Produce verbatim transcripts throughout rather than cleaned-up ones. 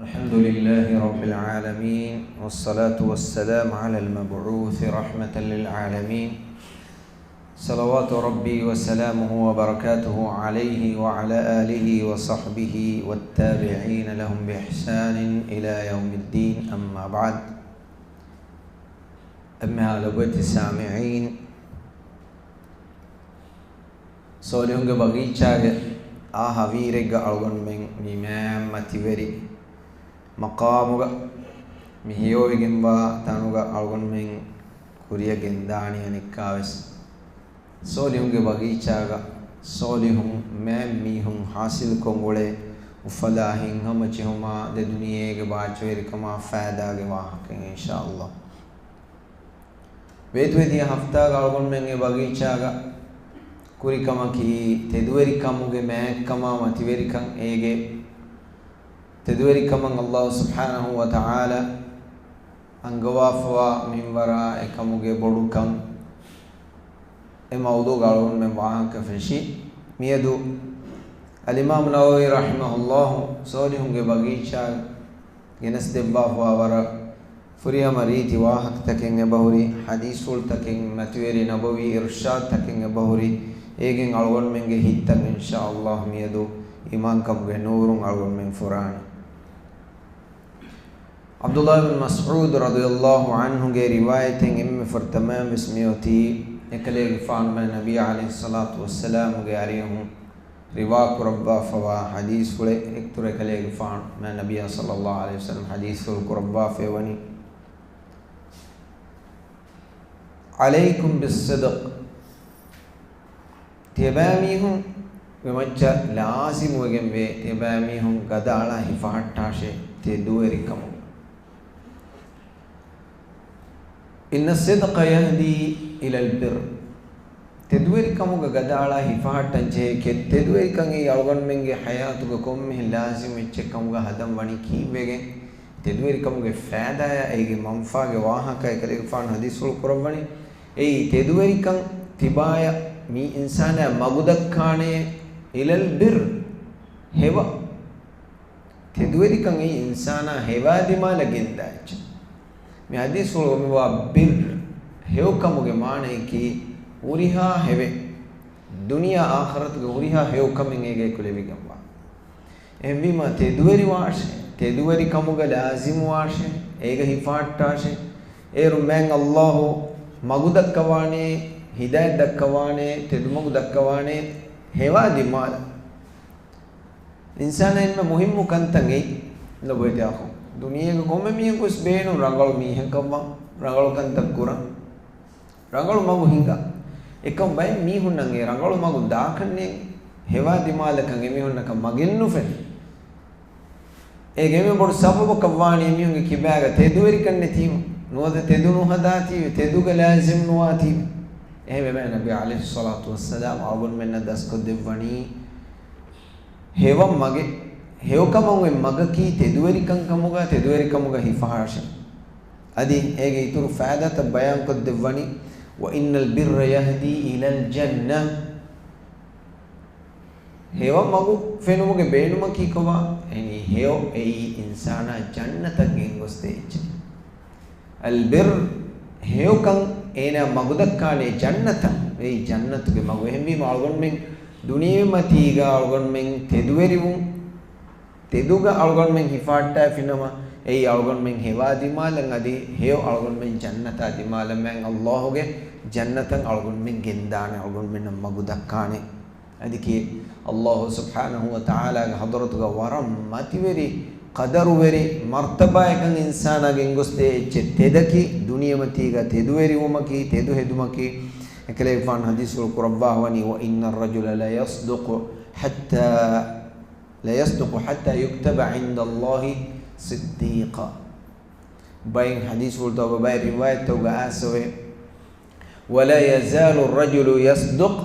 الحمد لله رب العالمين، والصلاة والسلام على المبعوث رحمة للعالمين، صلوات ربي وسلامه وبركاته عليه وعلى آله وصحبه والتابعين لهم بإحسان إلى يوم الدين، أما بعد. އެންމެހާ ލޮބުވެތި ސާމިޢީން، ސޯލިހުންގެ ބަގީޗާގެ އާ ހަވީރެއްގަ އަޅުގަނޑުމެން މި މާތް މަތިވެރި މަޤާމުގަ، މި ހެޔޮވެގެންވާ ތަނުގަ އަޅުގަނޑުމެން ކުރިއަށް ގެންދާނީ. އަނެއްކާވެސް ސޯލިހުންގެ ބަގީޗާގަ ސޯލިހުން މާތް މީހުން ޙާޞިލުކޮށް އުޅޭ އުފަލާ ހިތްހަމަޖެހުމާ ދެ ދުނިޔޭގެ ބާއްޖަވެރިކަމާ ފައިދާގެ ވާހަކައިން އިންޝާﷲ. ވޭތުވެދިޔަ ހަފްތާގަ އަޅުގަނޑުމެން އެ ބަގީޗާގަ ކުރި ކަމަކީ ތެދުވެރިކަމުގެ މާތްކަމާ މަތިވެރިކަން، އޭގެ ތެދުވެރިކަމަށް ﷲ ސުބްޙާނަހޫ ވަތަޢާލާ އަންގަވާފަވާ މިންވަރާ އެކަމުގެ ބޮޑުކަން، އެ މައުޟޫޢުގަ އަޅުގަނޑުމެން ވާހަކަ ފެށި. މިއަދު އަލްއިމާމު ނަވަވީ ރަޙިމަހުﷲ ސޯލިހުންގެ ބަގީޗާ ގެނެސްދެއްވާފަވާ ވަރަށް ފުރިހަމަ ރީތި ވާހަކަތަކެއް އެބަހުރި، ޙަދީޘްފުޅުތަކެއް، މަތިވެރި ނަބަވީ އިރުޝާދުތަކެއް އެބަހުރި، އޭގެން އަޅުގަނޑުމެންގެ ހިތްތައް އިންޝާﷲ މިއަދު އީމާންކަމުގެ ނޫރުން އަޅުގަނޑުމެން ފުރާނެ. ޢަބްދުﷲ ބިން މަސްޢޫދު ރަޟިޔަﷲ ޢަންހުގެ ރިވާޔަތެއް އެންމެ ފުރަތަމައިން ވެސް މިއޮތީ، އެކަލޭގެފާނު މާތް ނަބިއްޔާ ޢަލައިހިއްޞަލާތު ވައްސަލާމުގެ އަރިހުން ރިވާކުރައްވާފަވާ ޙަދީޘްފުޅެއް، އެކަލޭގެފާނު މާތް ނަބިއްޔާ ޞައްލަﷲ ޢަލައިހި ވަސައްލަމަ ޙަދީޘްފުޅު ކުރައްވާފައިވަނީ، ޢަލައިކުމް ބިއްޞިދްޤި. ތިޔަބައިމީހުންގެ މައްޗަށް ލާޒިމުވެގެންވޭ، ތިޔަބައިމީހުން ގަދައަޅާ ހިފަހައްޓާށޭ ތެދުވެރިކަމުން. إن الصدق يهدي إلى البر. ތެދުވެރިކަމުގަ ގަދައަޅާ ހިފަހައްޓަން ޖެހޭ ކެ-، ތެދުވެރިކަން އެއީ އަޅުގަނޑުމެންގެ ޙަޔާތުގަ ކޮންމެހެން ލާޒިމު އެއްޗެއް ކަމުގަ ހަދަން ވަނީ ކީއްވެގެން؟ ތެދުވެރިކަމުގެ ފައިދާއާ އޭގެ މަންފާގެ ވާހަކަ އެކަލޭގެފާނު ޙަދީޘްފުޅު ކުރައްވަނީ. އެއީ ތެދުވެރިކަން ތިބާޔަށް މި އިންސާނާ މަގުދައްކާނެ إلى البر، ހެޔޮ. ތެދުވެރިކަން އެއީ އިންސާނާ ހެޔޮ ދިމާލަށް ގެންދާ އެއްޗެއް. މި ޙަދީޘްފުޅު މިވާ ބިއްރު، ހެޔޮކަމުގެ މާނަޔަކީ ހުރިހާ ހެޔޮ، ދުނިޔެ އާޚިރަތުގެ ހުރިހާ ހެޔޮކަމެއް އޭގައި ކުލެވިގެންވާ. އެހެންވީމަ ތެދުވެރިވާށޭ، ތެދުވެރިކަމުގަ ލާޒިމުވާށޭ، އޭގަ ހިފަހައްޓާށޭ. އޭރު މާތް ﷲ މަގު ދައްކަވާނޭ، ހިދާޔަތް ދައްކަވާނޭ، ތެދުމަގު ދައްކަވާނޭ، ހެޔޮ ދިމާލަށް. އިންސާނާ އެންމެ މުހިއްމު ކަންތައް އެއީ، ލޮބުވެތި އަޚު. ދުނިޔޭގަ ކޮންމެ މީހަކުވެސް ބޭނުން ރަނގަޅު މީހެއްކަން ވާން، ރަނގަޅު ކަންތައް ކުރަން، ރަނގަޅު މަގު ހިނގަން. އެކަމް ބައެއް މީހުންނަށް އެ ރަނގަޅު މަގު ދާކަށްނެތް، ހެޔޮ ދިމާލަކަށް އެމީހުންނަކަށް މަގެއްނުފެނޭ. އޭގެ އެންމެ ބޮޑު ސަބަބަކަށް ވާނީ އެމީހުންގެ ކިބާގަ ތެދުވެރިކަން ނެތީމަ. ނުވަތަ ތެދު ނުހަދާތީވެ، ތެދުގަ ލާޒިމް ނުވާތީވެ. އެހެންވެ ނަބީ ޢަލައިހިއްޞަލާތު ވައްސަލާމް އަޅުގަނޑުމެންނަށް ދަސްކޮށްދެއްވަނީ ހެޔޮ މަގެއް. ހެޔޮކަމުގެ މަގަކީ ތެދުވެރިކަން ކަމުގަ، ތެދުވެރިކަމުގަ ހިފަހާށޭ. އަދި އޭގެ އިތުރު ފައިދާތައް ބަޔާންކޮށްދެއްވަނީ، وإن البر يهدي إلى الجنة. ހެޔޮ މަގު ފެނުމުގެ ބޭނުމަކީ ކޮބާ؟ އެނީ ހެޔޮ އެއީ އިންސާނާ ޖަންނަތަށް ގެންގޮސްދޭ އެއްޗެއް. އަލްބިއްރު، ހެޔޮކަން އޭނާ މަގުދައްކާނޭ ޖަންނަތަށް. އެއީ ޖަންނަތުގެ މަގު. އެހެންވީމަ އަޅުގަނޑުމެން ދުނިޔެމަތީގަ އަޅުގަނޑުމެން ތެދުވެރިވުން، ތެދުގަ އަޅުގަނޑުމެން ހިފަހައްޓާފިނަމަ، އެއީ އަޅުގަނޑުމެން ހެޔޮ ދިމާލަށް އަދި ހެޔޮ އަޅުގަނޑުމެން ޖަންނަތާ ދިމާލަށް މާތް ﷲ ގެ ޖަންނަތަށް އަޅުގަނޑުމެން ގެންދާނެ، އަޅުގަނޑުމެންނަށް މަގު ދައްކާނެ. އަދި ކީ ﷲ ސުބްޙާނަހޫ ވަތަޢާލާގެ ޙަޟްރަތުގަ ވަރަށް މަތިވެރި، ޤަދަރުވެރި، މަރްތަބާއެއް ކަން އިންސާނާ ގެންގޮސްދޭ އެއްޗެއް ތެދަކީ، ދުނިޔެމަތީގަ ތެދުވެރިވުމަކީ، ތެދު ހެދުމަކީ. އެކަލޭގެފާނު ޙަދީޘްފުޅު ކުރައްވާ ވަނީ، وإن الرجل ليصدق حتى، ليصدق حتى يكتب عند الله صديقا. ބައެއް ޙަދީޘްފުޅުތަކުގަ ބައެއް ރިވާޔަތްތަކުގަ އައިސްފަވޭ، ولا يزال الرجل يصدق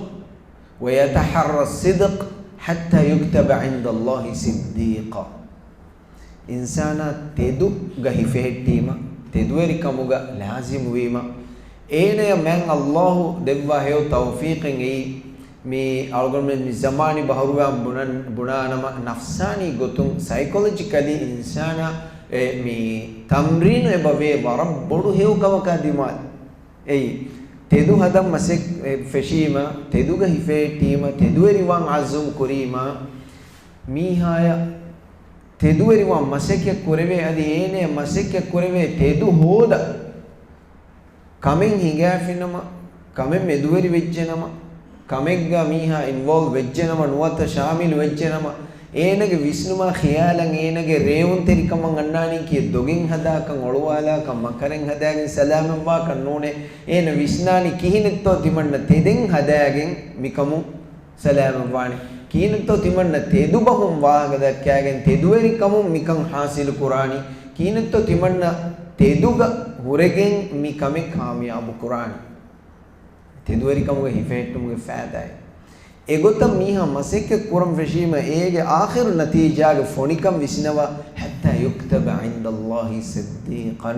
ويتحرى الصدق حتى يكتب عند الله صديقا. އިންސާނާ ތެދުގަ ހިފެހެއްޓީމަ، ތެދުވެރިކަމުގަ ލާޒިމުވީމަ، އޭނަޔަށް މާތް ﷲ ދެއްވާ ހެޔޮ ތައުފީޤެއް އެއީ، މި އަޅުގަނޑުމެން މި ޒަމާނީ ބަހަރުވާން ބުނަން، ބުނާނަމަ، ނަފްސާނީ ގޮތުން، ސައިކޮލޮޖިކަލީ އިންސާނާ އެ މި ތަމްރީނު އެބަވޭ ވަރަށް ބޮޑު ހެޔޮ ކަމަކާ ދިމާލު. އެއީ، ތެދު ހަދަން މަސެއް އެ ފެށީމަ، ތެދުގަ ހިފެހެއްޓީމަ، ތެދުވެރިވާން އަޒުމް ކުރީމަ، މީހާޔަށް ތެދުވެރިވާން މަސައްކަތް ކުރެވޭ، އަދި އޭނަޔަށް މަސައްކަތް ކުރެވޭ ތެދު ހޯދަ ކަމެއް ހިނގާފިނަމަ، ކަމެއް މެދުވެރި ވެއްޖެނަމަ، ކަމެއްގަ މީހާ އިންވޯލްވް ވެއްޖެނަމަ، ނުވަތަ ޝާމިލު ވެއްޖެނަމަ، އޭނަގެ ވިސްނުމާ ޚިޔާލަށް އޭނަގެ ރޭވުންތެރިކަމަށް އަންނާނީ ކީއް؟ ދޮގެއް ހަދާކަން، އޮޅުވާލާކަން، މަކަރެއް ހަދާގެން ސަލާމަތްވާކަން ނޫނޭ. އޭނަ ވިސްނާނީ ކިހިނެއްތޯ ތިމަންނަ ތެދެއް ހަދާގެން މިކަމުން ސަލާމަތްވާނެ. ކިހިނެއްތޯ ތިމަންނަ ތެދުބަހުން ވާހަކަ ދައްކާގެން، ތެދުވެރިކަމުން މިކަން ހާސިލު ކުރާނީ؟ ކިހިނެއްތޯ ތިމަންނަ ތެދުގަ ހުރެގެން މި ކަމެއް ކާމިޔާބު ކުރާނީ؟ ތެދުވެރިކަމުގަ ހިފެހެއްޓުމުގެ ފައިދާއެއް. އެގޮތަށް މީހާ މަސައްކަތް ކުރަން ފެށީމަ، އޭގެ އާޚިރު ނަތީޖާގެ ފޮނިކަން ވިސްނަވާ، حتى يكتب عند الله صديقا.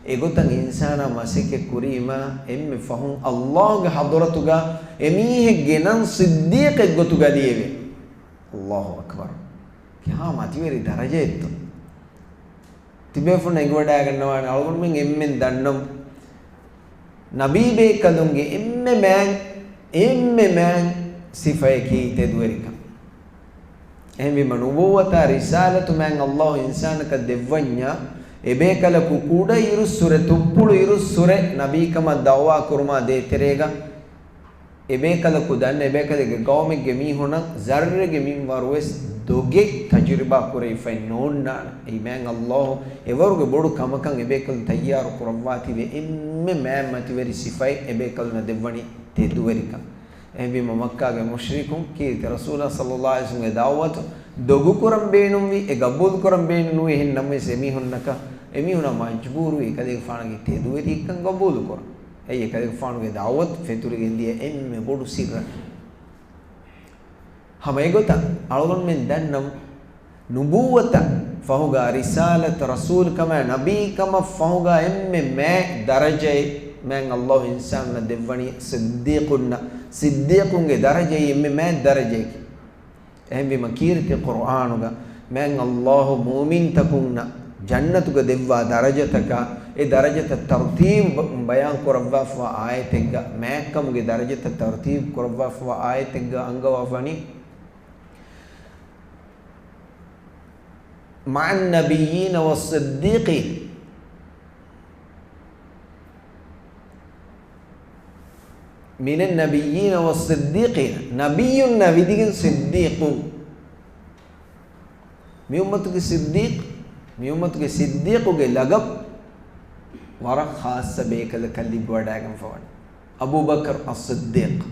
އެގޮތަށް އިންސާނާ މަސައްކަތް ކުރީމަ، އެންމެ ފަހުން ﷲ ގެ ޙަޟްރަތުގަ އެމީހެއްގެ ނަން ޞިއްދީޤެއް ގޮތުގަ ލިޔެވޭ. ﷲ އަކްބަރު. ކިހާ މަތިވެރި ދަރަޖައެއްތޯ. ތިބޭފުޅުން އެނގިވަޑައިގަންނަވާނެ، އަޅުގަނޑުމެން އެންމެން ދަންނަވަން ނަބީބޭކަލުންގެ އެންމެ މާތް، އެންމެ މާތް ސިފަޔަކީ ތެދުވެރިކަން. އެހެންވީމަ، ނުބުއްވަތާ ރިސާލަތު މާތް ﷲ އިންސާނަކަށް ދެއްވަންޏާ، އެބޭކަލަކު ކުޑަ އިރުއްސުރެ، ތުއްޕުޅު އިރުއްސުރެ ނަބީކަމަށް ދަޢުވާ ކުރުމާ ދޭތެރޭގަ، އެބޭކަލަކު ދަންނަ، އެބޭކަލެއްގެ ޤައުމެއްގެ މީހުނަށް ޒައްރެއްގެ މިންވަރުވެސް ދޮގެއް ތަޖުރިބާ ކުރެވިފައެއް ނޯންނާނެ. އެއީ މާތް ﷲ އެވަރުގެ ބޮޑު ކަމަކަށް އެބޭކަލުން ތައްޔާރު ކުރައްވާތީވެ އެންމެ މާތް މަތިވެރި ސިފައެއް އެބޭކަލުންނަށް ދެއްވަނީ ތެދުވެރިކަން. އެހެންވީމަ މައްކާގެ މުޝްރިކުން ކީރިތި ރަސޫލާ ޞައްލައްލާހު ޢަލައިހި ވަސައްލަމްގެ ދަޢުވަތު ދޮގު ކުރަން ބޭނުންވި، އެ ގަބޫލު ކުރަން ބޭނުންވި. އެހެން ނަމަވެސް އެމީހުންނަކަށް، އެމީހުނާ މަޖްބޫރުވި އެކަލޭގެފާނުގެ ތެދުވެރިކަން ގަބޫލު ކުރަން. އެއީ އެކަލޭގެފާނުގެ ދަޢުވަތު ފެތުރިގެން ދިޔަ އެންމެ ބޮޑު ސިއްރަކީ. ހަމަ އެގޮތަށް އަޅުގަނޑުމެން ދަންނަވަން، ނުބުއްވަތަށް ފަހުގަ، ރިސާލަތު ރަސޫލުކަމާ ނަބީކަމަށް ފަހުގަ އެންމެ މާތް ދަރަޖައެއް މާތް ﷲ އިންސާނުންނަށް ދެއްވަނީ ޞިއްދީޤުންނަށް، ޞިއްދީޤުންގެ ދަރަޖައީ އެންމެ މާތް ދަރަޖައަކީ. އެހެންވީމަ ކީރިތި ޤުރްއާނުގަ މާތް ﷲ މުއުމިންތަކުންނަށް ޖަންނަތުގަ ދެއްވާ ދަރަޖަތަކާ، އެ ދަރަޖަތައް ތަރުތީބު ބަޔާން ކުރައްވާފަވާ އާޔަތެއްގަ، މާތްކަމުގެ ދަރަޖަތައް ތަރުތީބު ކުރައްވާފަވާ އާޔަތެއްގަ އަންގަވާފަވަނީ، مع النبيين والصديقين. من النبيين والصديقين. ނަބިއްޔުންނާ ވިދިގެން ޞިއްދީޤުން. މި އުއްމަތުގެ ޞިއްދީޤު، މި އުއްމަތުގެ ޞިއްދީޤުގެ ލަޤަބު ވަރަށް ޚާއްޞަ ބޭކަލަކަށް ލިބިވަޑައިގެންފަވަނީ. އަބޫބަކްރު އައްޞިއްދީޤް.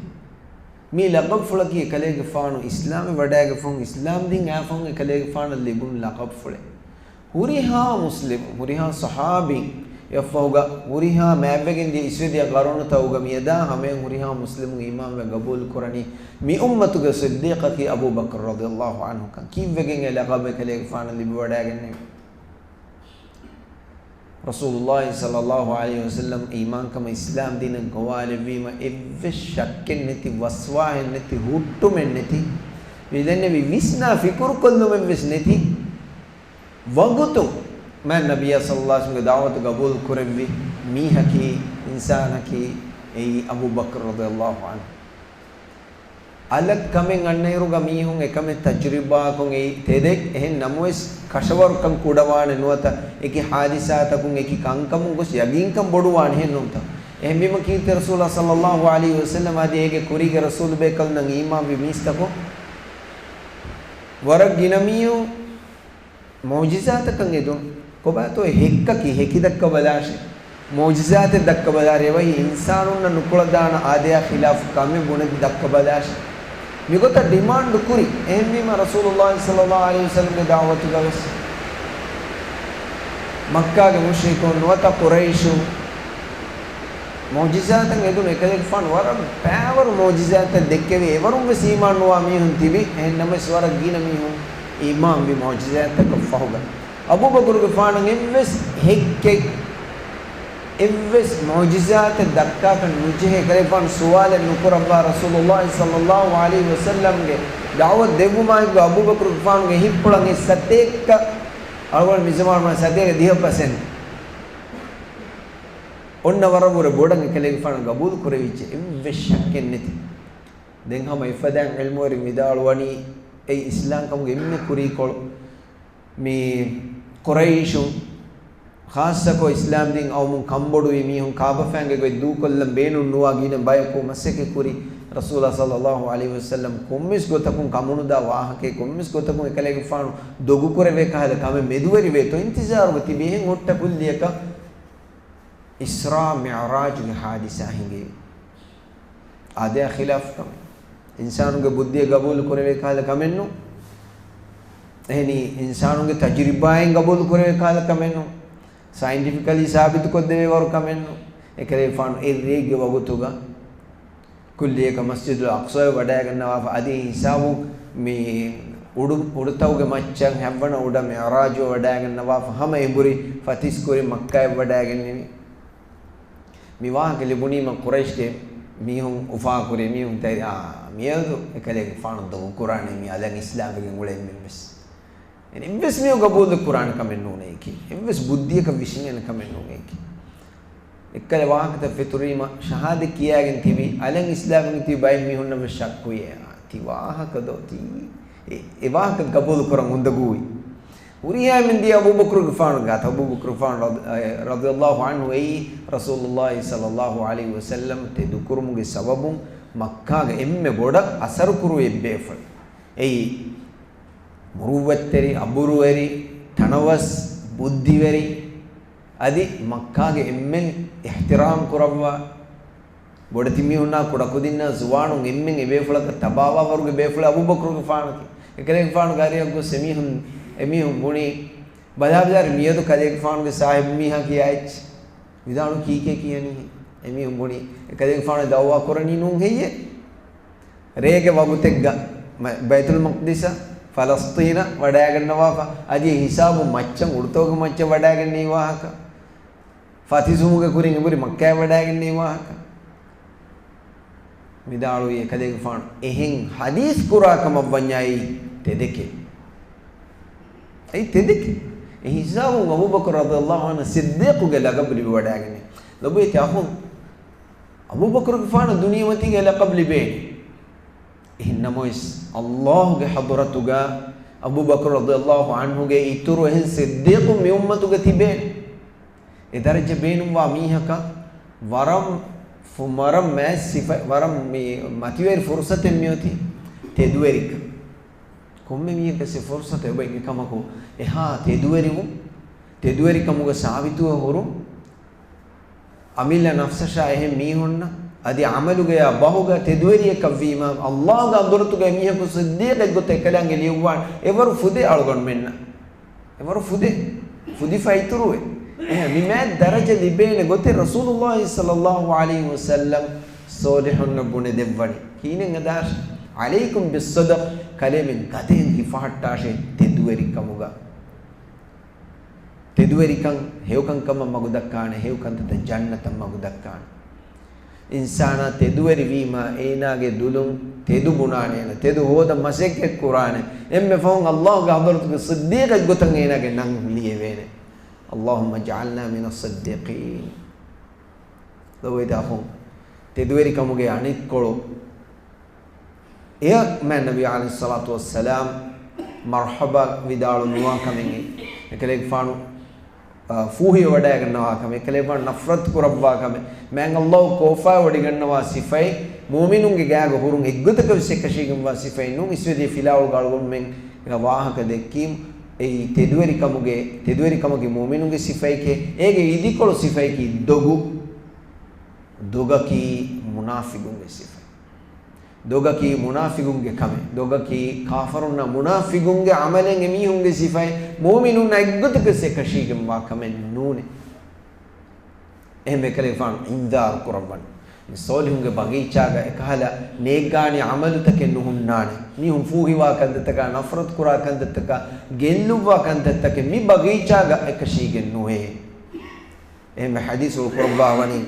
މި ލަޤަބުފުޅަކީ އެކަލޭގެފާނު އިސްލާމްވެ ވަޑައިގެންފަހުން، އިސްލާމްދީން އައިފަހުން އެކަލޭގެފާނަށް ލިބުނު ލަޤަބުފުޅެއް. ހުރިހާ މުސްލިމު، ހުރިހާ ޞަޙާބީ، އެއަށްފަހުގަ ހުރިހާ މާތްވެގެންދިޔަ އިސްވެދިޔަ ޤަރުނުތަކުގަ މިއަދާ ހަމަޔަށް ހުރިހާ މުސްލިމުން އީމާންވެ ގަބޫލު ކުރަނީ މި އުއްމަތުގެ ޞިއްދީޤަކީ އަބޫބަކްރު ރަޟިޔަﷲ ޢަންހު ކަން. ކީއްވެގެން އެ ލަޤަބު އެކަލޭގެފާނަށް ލިބިވަޑައިގެންނެވި؟ ރަސޫލުﷲ ޞައްލައްލާހު ޢަލައިހި ވަސައްލަމް އީމާންކަމަށް އިސްލާމްދީނަށް ގޮވާލެއްވީމަ، އެއްވެސް ޝައްކެއް ނެތި، ވަސްވާހެއް ނެތި، ހުއްޓުމެއް ނެތި، މިދެންނެވި ވިސްނާ ފިކުރުކޮށްލުމެއްވެސް ނެތި ވަގުތު މާތް ނަބިއްޔާ ޞައްލައްލާހު ޢަލައިހި ވަސައްލަމްގެ ދަޢުވަތު ގަބޫލު ކުރެއްވި މީހަކީ، އިންސާނަކީ، އެއީ އަބޫބަކްރު ރަޟިޔަﷲ ޢަންހު. އަލަށް ކަމެއް އަންނައިރުގަ މީހުން އެކަމެއް ތަޖުރިބާކޮށް އެއީ ތެދެއް. އެހެން ނަމަވެސް، ކަށަވަރުކަން ކުޑަވާނެ ނުވަތަ އެކި ޙާދިސާތަކުން އެކި ކަންކަމުން ގޮސް ޔަގީންކަން ބޮޑުވާނެ އެހެން ނޫންތަ؟ އެހެންވީމަ ކީރިތި ރަސޫލާ ޞައްލައްލާހު ޢަލައިހި ވަސައްލަމް އަދި އޭގެ ކުރީގެ ރަސޫލުބޭކަލުންނަށް އީމާންވި މީސްތަކުން ވަރަށް ގިނަ މީހުން މުޢުޖިޒާތަކަށް އެދުނު. ކޮބާތޯ އެ ހެއްކަކީ؟ ހެކި ދައްކަބަލާށޭ. މުޢުޖިޒާތެއް ދައްކަބަލާށޭ. އެވަހީ އިންސާނުންނަށް ނުކުޅަދާނަ އާދަޔާ ޚިލާފު ކަމެއް ބުނެދި ދައްކަބަލާށޭ. މިގޮތަށް ޑިމާންޑު ކުރި. އެހެންވީމަ ރަސޫލުﷲ ޞައްލައްލާހު ޢަލައިހި ވަސައްލަމްގެ ދަޢުވަތުގަވެސް މައްކާގެ މުޝްރިކުން ނުވަތަ ޤުރައިޝުން މުޢުޖިޒާތައް އެދުނު. އެކަލޭގެފާނު ވަރަށް ބައިވަރު މުޢުޖިޒާތައް ދެއްކެވި. އެވަރުން ވެސް އީމާން ނުވާ މީހުން ތިބި. އެހެން ނަމަވެސް ވަރަށް ގިނަ މީހުން އީމާންވި މުޢުޖިޒާތަކަށް ފަހުގަ. އަބޫބަކުރުގެފާނަށް އެއްވެސް ހެއްކެއް އެއްވެސް މުޢުޖިޒާތެއް ދައްކާކަށް ނުޖެހޭ. އެކަލޭގެފާނު ސުވާލެއް ނުކުރައްވާ، ރަސޫލުﷲ ޞައްލަﷲ ޢަލައިހި ވަސައްލަމްގެ ދަޢުވަތު ދެއްވުމާއެކު އަބޫބަކުރުގެފާނުގެ ހިތްޕުޅަށް އެ ސަތޭކަ، އަޅުގަނޑު މިޒަމާނު ސަތޭކަ ދިހަ ޕަސެންޓް އޮންނަ ވަރަށްވުރެ ބޮޑަށް އެކަލޭގެފާނު ގަބޫލު ކުރެވިއްޖެ. އެއްވެސް ޝައްކެއް ނެތި. ދެން ހަމަ އެފަދައިން ޢިލްމުވެރިން ވިދާޅުވަނީ، އެއީ އިސްލާމްކަމުގެ އެންމެ ކުރީކޮޅު. މި ޤުރައިޝުން، ޚާއްޞަކޮށް އިސްލާމްދީން އައުމުން ކަންބޮޑުވި މީހުން، ކާބަފައިންގެ ގޮތް ދޫކޮށްލަން ބޭނުން ނުވާ ގިނަ ބަޔަކު މަސައްކަތް ކުރި، ރަސޫލާ ޞައްލަﷲ ޢަލައިހި ވަސައްލަމް ކޮންމެސް ގޮތަކުން ކަމުނުދާ ވާހަކައެއް، ކޮންމެސް ގޮތަކުން އެކަލޭގެފާނު ދޮގުކުރެވޭ ކަހަލަ ކަމެއް މެދުވެރިވޭތޯ އިންތިޒާރުގަ ތިބި. އެހެން ހުއްޓަ ކުއްލިއަކަށް އިސްރާ މިޢުރާޖުގެ ޙާދިސާ ހިނގި. އާދަޔާ ޚިލާފު ކަމެއް. އިންސާނުގެ ބުއްދިއަށް ގަބޫލު ކުރެވޭ ކަހަލަ ކަމެއް ނޫން. އެހެނީ، އިންސާނުގެ ތަޖުރިބާއިން ގަބޫލު ކުރެވޭ ކަހަލަ ކަމެއް ނޫން. ސައިންޓިފިކަލީ ސާބިތު ކޮށްދެވޭ ވަރު ކަމެއް ނޫން. އެކަލޭގެފާނު އެއްރޭގެ ވަގުތުގަ ކުއްލިއަކަށް މަސްޖިދުލް އަޤްޞާ ވަޑައިގަންނަވާފަ، އަދި ހިސާބު މި އުޑު، އުޑުތަކުގެ މައްޗަށް ހަތްވަނަ އުޑަށް މިޢުރާޖު ވަޑައިގަންނަވާފަ، ހަމަ އެނބުރި ފަތިސް ކުރި މައްކާއަށް ވަޑައިގެންނެވި. މި ވާހަކަ ލިބުނީމަ ޤުރައިޝްގެ މީހުން އުފާކުރި މީހުން ތެރި، އާ، މިއަދު އެކަލޭގެފާނު ދޮގުކުރާނެ މި އަލަށް އިސްލާމްވެގެން އުޅޭ އެންމެންވެސް. އެ އެއްވެސް މީހުން ގަބޫލު ކުރާނެ ކަމެއް ނޫނޭ އެކީ. އެއްވެސް ބުއްދިއަކަށް ވިށިނގެން ކަމެއް ނޫނޭ އެކީ. އެއްކަލަ ވާހަކަތައް ފެތުރީމަ ޝަހާދަތް ކިޔާގެން ތިބި، އަލަށް އިސްލާމްވެގެން ތިބި ބައެއް މީހުންނަށް ވެސް ޝައްކުވި. އޭ، ތި ވާހަކަ ދޯ ތީ؟ އެ، އެ ވާހަކަ ގަބޫލު ކުރަން އުނދަގޫވި. ހުރިހާ މިންދީ އަބޫބަކުރުގެފާނު ގާތަށް. އަބޫބަކުރުގެފާނު ރަޟި-، އަ، ރަޟިޔަﷲ ޢަންހު އެއީ ރަސޫލުﷲ ޞައްލަﷲ ޢަލައިހި ވަސައްލަމް ތެދުކުރުމުގެ ސަބަބުން މައްކާގެ އެންމެ ބޮޑަށް އަސަރު ކުރުވި އެއްބޭފުޅެއް. އެއީ މުރުއްވަތްތެރި، އަބުރުވެރި، ތަނަވަސް، ބުއްދިވެރި، އަދި މައްކާގެ އެންމެން އިޙްތިރާމް ކުރައްވާ، ބޮޑެތި މީހުންނާ ކުޑަކުދިންނާ ޒުވާނުން އެންމެން އެބޭފުޅަކަށް ތަބާވާވަރުގެ ބޭފުޅެއް އަބޫބަކުރުގެފާނަކީ. އެކަލޭގެފާނުގެ އަރިހަށް ގޮސް އެމީހުން، އެމީހުން ބުނީ، ބަލާބަލާ މިއަދު ކަލޭގެފާނުގެ ސާހިބު މީހާ ކިޔާ އެއްޗެއް. ވިދާޅު ކީކޭ ކިޔަނީ؟ އެމީހުން ބުނީ، އެކަލޭގެފާނު ދަޢުވާ ކުރަނީ ނޫން ހެއްޔޭ؟ ރޭގެ ވަގުތެއްގަ މަ-، ބައިތުލް މަޤްދިސަށް، ފަލަސްޠީނަށް ވަޑައިގަންނަވާފަ، އަދި އެ ހިސާބު މައްޗަށް އުޑުތަކުގެ މައްޗަށް ވަޑައިގެންނެވި ވާހަކަ. ފަތިސްވުމުގެ ކުރިން އެނބުރި މައްކާއަށް ވަޑައިގެންނެވި ވާހަކަ. ވިދާޅުވީ އެކަލޭގެފާނު އެހެން ޙަދީޘް ކުރާ ކަމަށް ވަންޏާ އެއީ ތެދެކޭ. އެއީ ތެދެކޭ. އެ ހިސާބުން އަބޫބަކުރު ރަޟިޔަﷲ ޢަންހު ޞިއްދީޤުގެ ލަޤަބު ލިބިވަޑައިގެންނެވި. ލޮބުވެތި އަޚުން، އަބޫބަކުރުގެފާނަށް ދުނިޔެމަތީގެ ލަޤަބު ލިބޭނެ. އެހެން ނަމަވެސް، ﷲ ގެ ޙަޟްރަތުގަ އަބޫބަކުރު ރަޟިޔަﷲ ޢަންހުގެ އިތުރު އެހެން ޞިއްދީޤުން މި އުއްމަތުގަ ތިބޭނެ. އެ ދަރަޖަ ބޭނުންވާ މީހަކަށް ވަރަށް ފު-، ވަރަށް މާތް ސިފަ، ވަރަށް މި މަތިވެރި ފުރުޞަތެއް މިއޮތީ ތެދުވެރިކަން. ކޮންމެ މީހަކަށް އެ ފުރުޞަތު އެބައިން އެކަމަކު އެހާ ތެދުވެރިވުން، ތެދުވެރިކަމުގަ ސާބިތުވެ ހުރުން، އަމިއްލަ ނަފްސަށާ އެހެން މީހުންނަށް އަދި ޢަމަލުގަޔާ ބަހުގަ ތެދުވެރިއެއްކަށްވީމަ، ﷲ ގެ ޙަޟްރަތުގައި މީހަކު ޞިއްދީޤެއް ގޮތަށް އެކަލާނގެ ލިޔުއްވާނެ. އެވަރު ފުދޭ އަޅުގަނޑުމެންނަށް. އެވަރު ފުދޭ. ފުދިފަ އިތުރުވޭ. އެހެން މި މާތް ދަރަޖަ ލިބޭނެ ގޮތެއް ރަސޫލުﷲ ޞައްލަﷲ ޢަލައިހި ވަސައްލަމް ޞާލިޙުންނަށް ބުނެދެއްވަނީ. ކިހިނެއް އަދާށޭ؟ ޢަލައިކުމް ބިއްޞަދިޤް، ކަލޭމެން ގަދައިން ހިފަހައްޓާށޭ ތެދުވެރިކަމުގަ. ތެދުވެރިކަން ހެޔޮކަންކަމަށް މަގުދައްކާނެ، ހެޔޮކަންތައްތައް ޖަންނަތަށް މަގުދައްކާނެ. އިންސާނާ ތެދުވެރިވީމާ، އޭނާގެ ދުލުން ތެދު ބުނާނެ، އޭނާ ތެދު ހޯދަން މަސައްކަތް ކުރާނެ. އެންމެ ފަހުން ﷲ ގެ ޙަޟްރަތުގެ ޞިއްދީޤެއް ގޮތަށް އޭނާގެ ނަން ލިޔެވޭނެ. اللهم اجعلنا من الصديقين. ލޮބުވެތި އަޚުން، ތެދުވެރިކަމުގެ އަނެއްކޮޅު އެއަށް މާތް ނަބީ ޢަލައިހިއްޞަލާތު ވައްސަލާމް މަރްޙަބާ ވިދާޅު ނުވާ ކަމެއް، އެކަލޭގެފާނު، އާ، ފޫހިވެވަޑައިގަންނަވާ ކަމެއް، އެކަލޭގެފާނު ނަފްރަތު ކުރައްވާ ކަމެއް، މާތް ﷲ ކޯފާވެވޮޑިގަންނަވާ ސިފައެއް، މުއުމިނުންގެ ގާގަ ހުރުން އެއްގޮތަކަށް ވެސް އެކަށީގެންވާ ސިފައެއް ނޫން. އިސްވެދިޔަ ފިލާވަޅުގަ އަޅުގަނޑުމެން ވާހަކަ ދެއްކީމު، އެއީ ތެދުވެރިކަމުގެ، ތެދުވެރިކަމަކީ މުއުމިނުންގެ ސިފައެކޭ، އޭގެ އިދިކޮޅު ސިފައަކީ ދޮގު. ދޮގަކީ މުނާފިގުންގެ ސިފަ. ދޮގަކީ މުނާފިގުންގެ ކަމެއް. ދޮގަކީ ކާފަރުންނާ މުނާފިގުންގެ ޢަމަލެއް އެމީހުންގެ ސިފައެއް. މުއުމިނުންނާ އެއްގޮތަކަށް އެކަށީގެންވާ ކަމެއް ނޫނޭ. އެހެންވެ އެކަލޭގެފާނު އިންޒާރު ކުރައްވަން. މި ޞާލިޙުންގެ ބަގީޗާގަ އެކަހަލަ ނޭއްގާނީ ޢަމަލުތަކެއް ނުހުންނާނެ. މީހުން ފޫހިވާ ކަންތައްތަކާ، ނަފްރަތު ކުރާ ކަންތައްތަކާ، ގެއްލުއްވާ ކަންތައްތަކެއް މި ބަގީޗާގަ އެކަށީގެން ނުހޭ. އެހެންވެ ޙަދީޘްފުޅު ކުރައްވާ ވަނީ،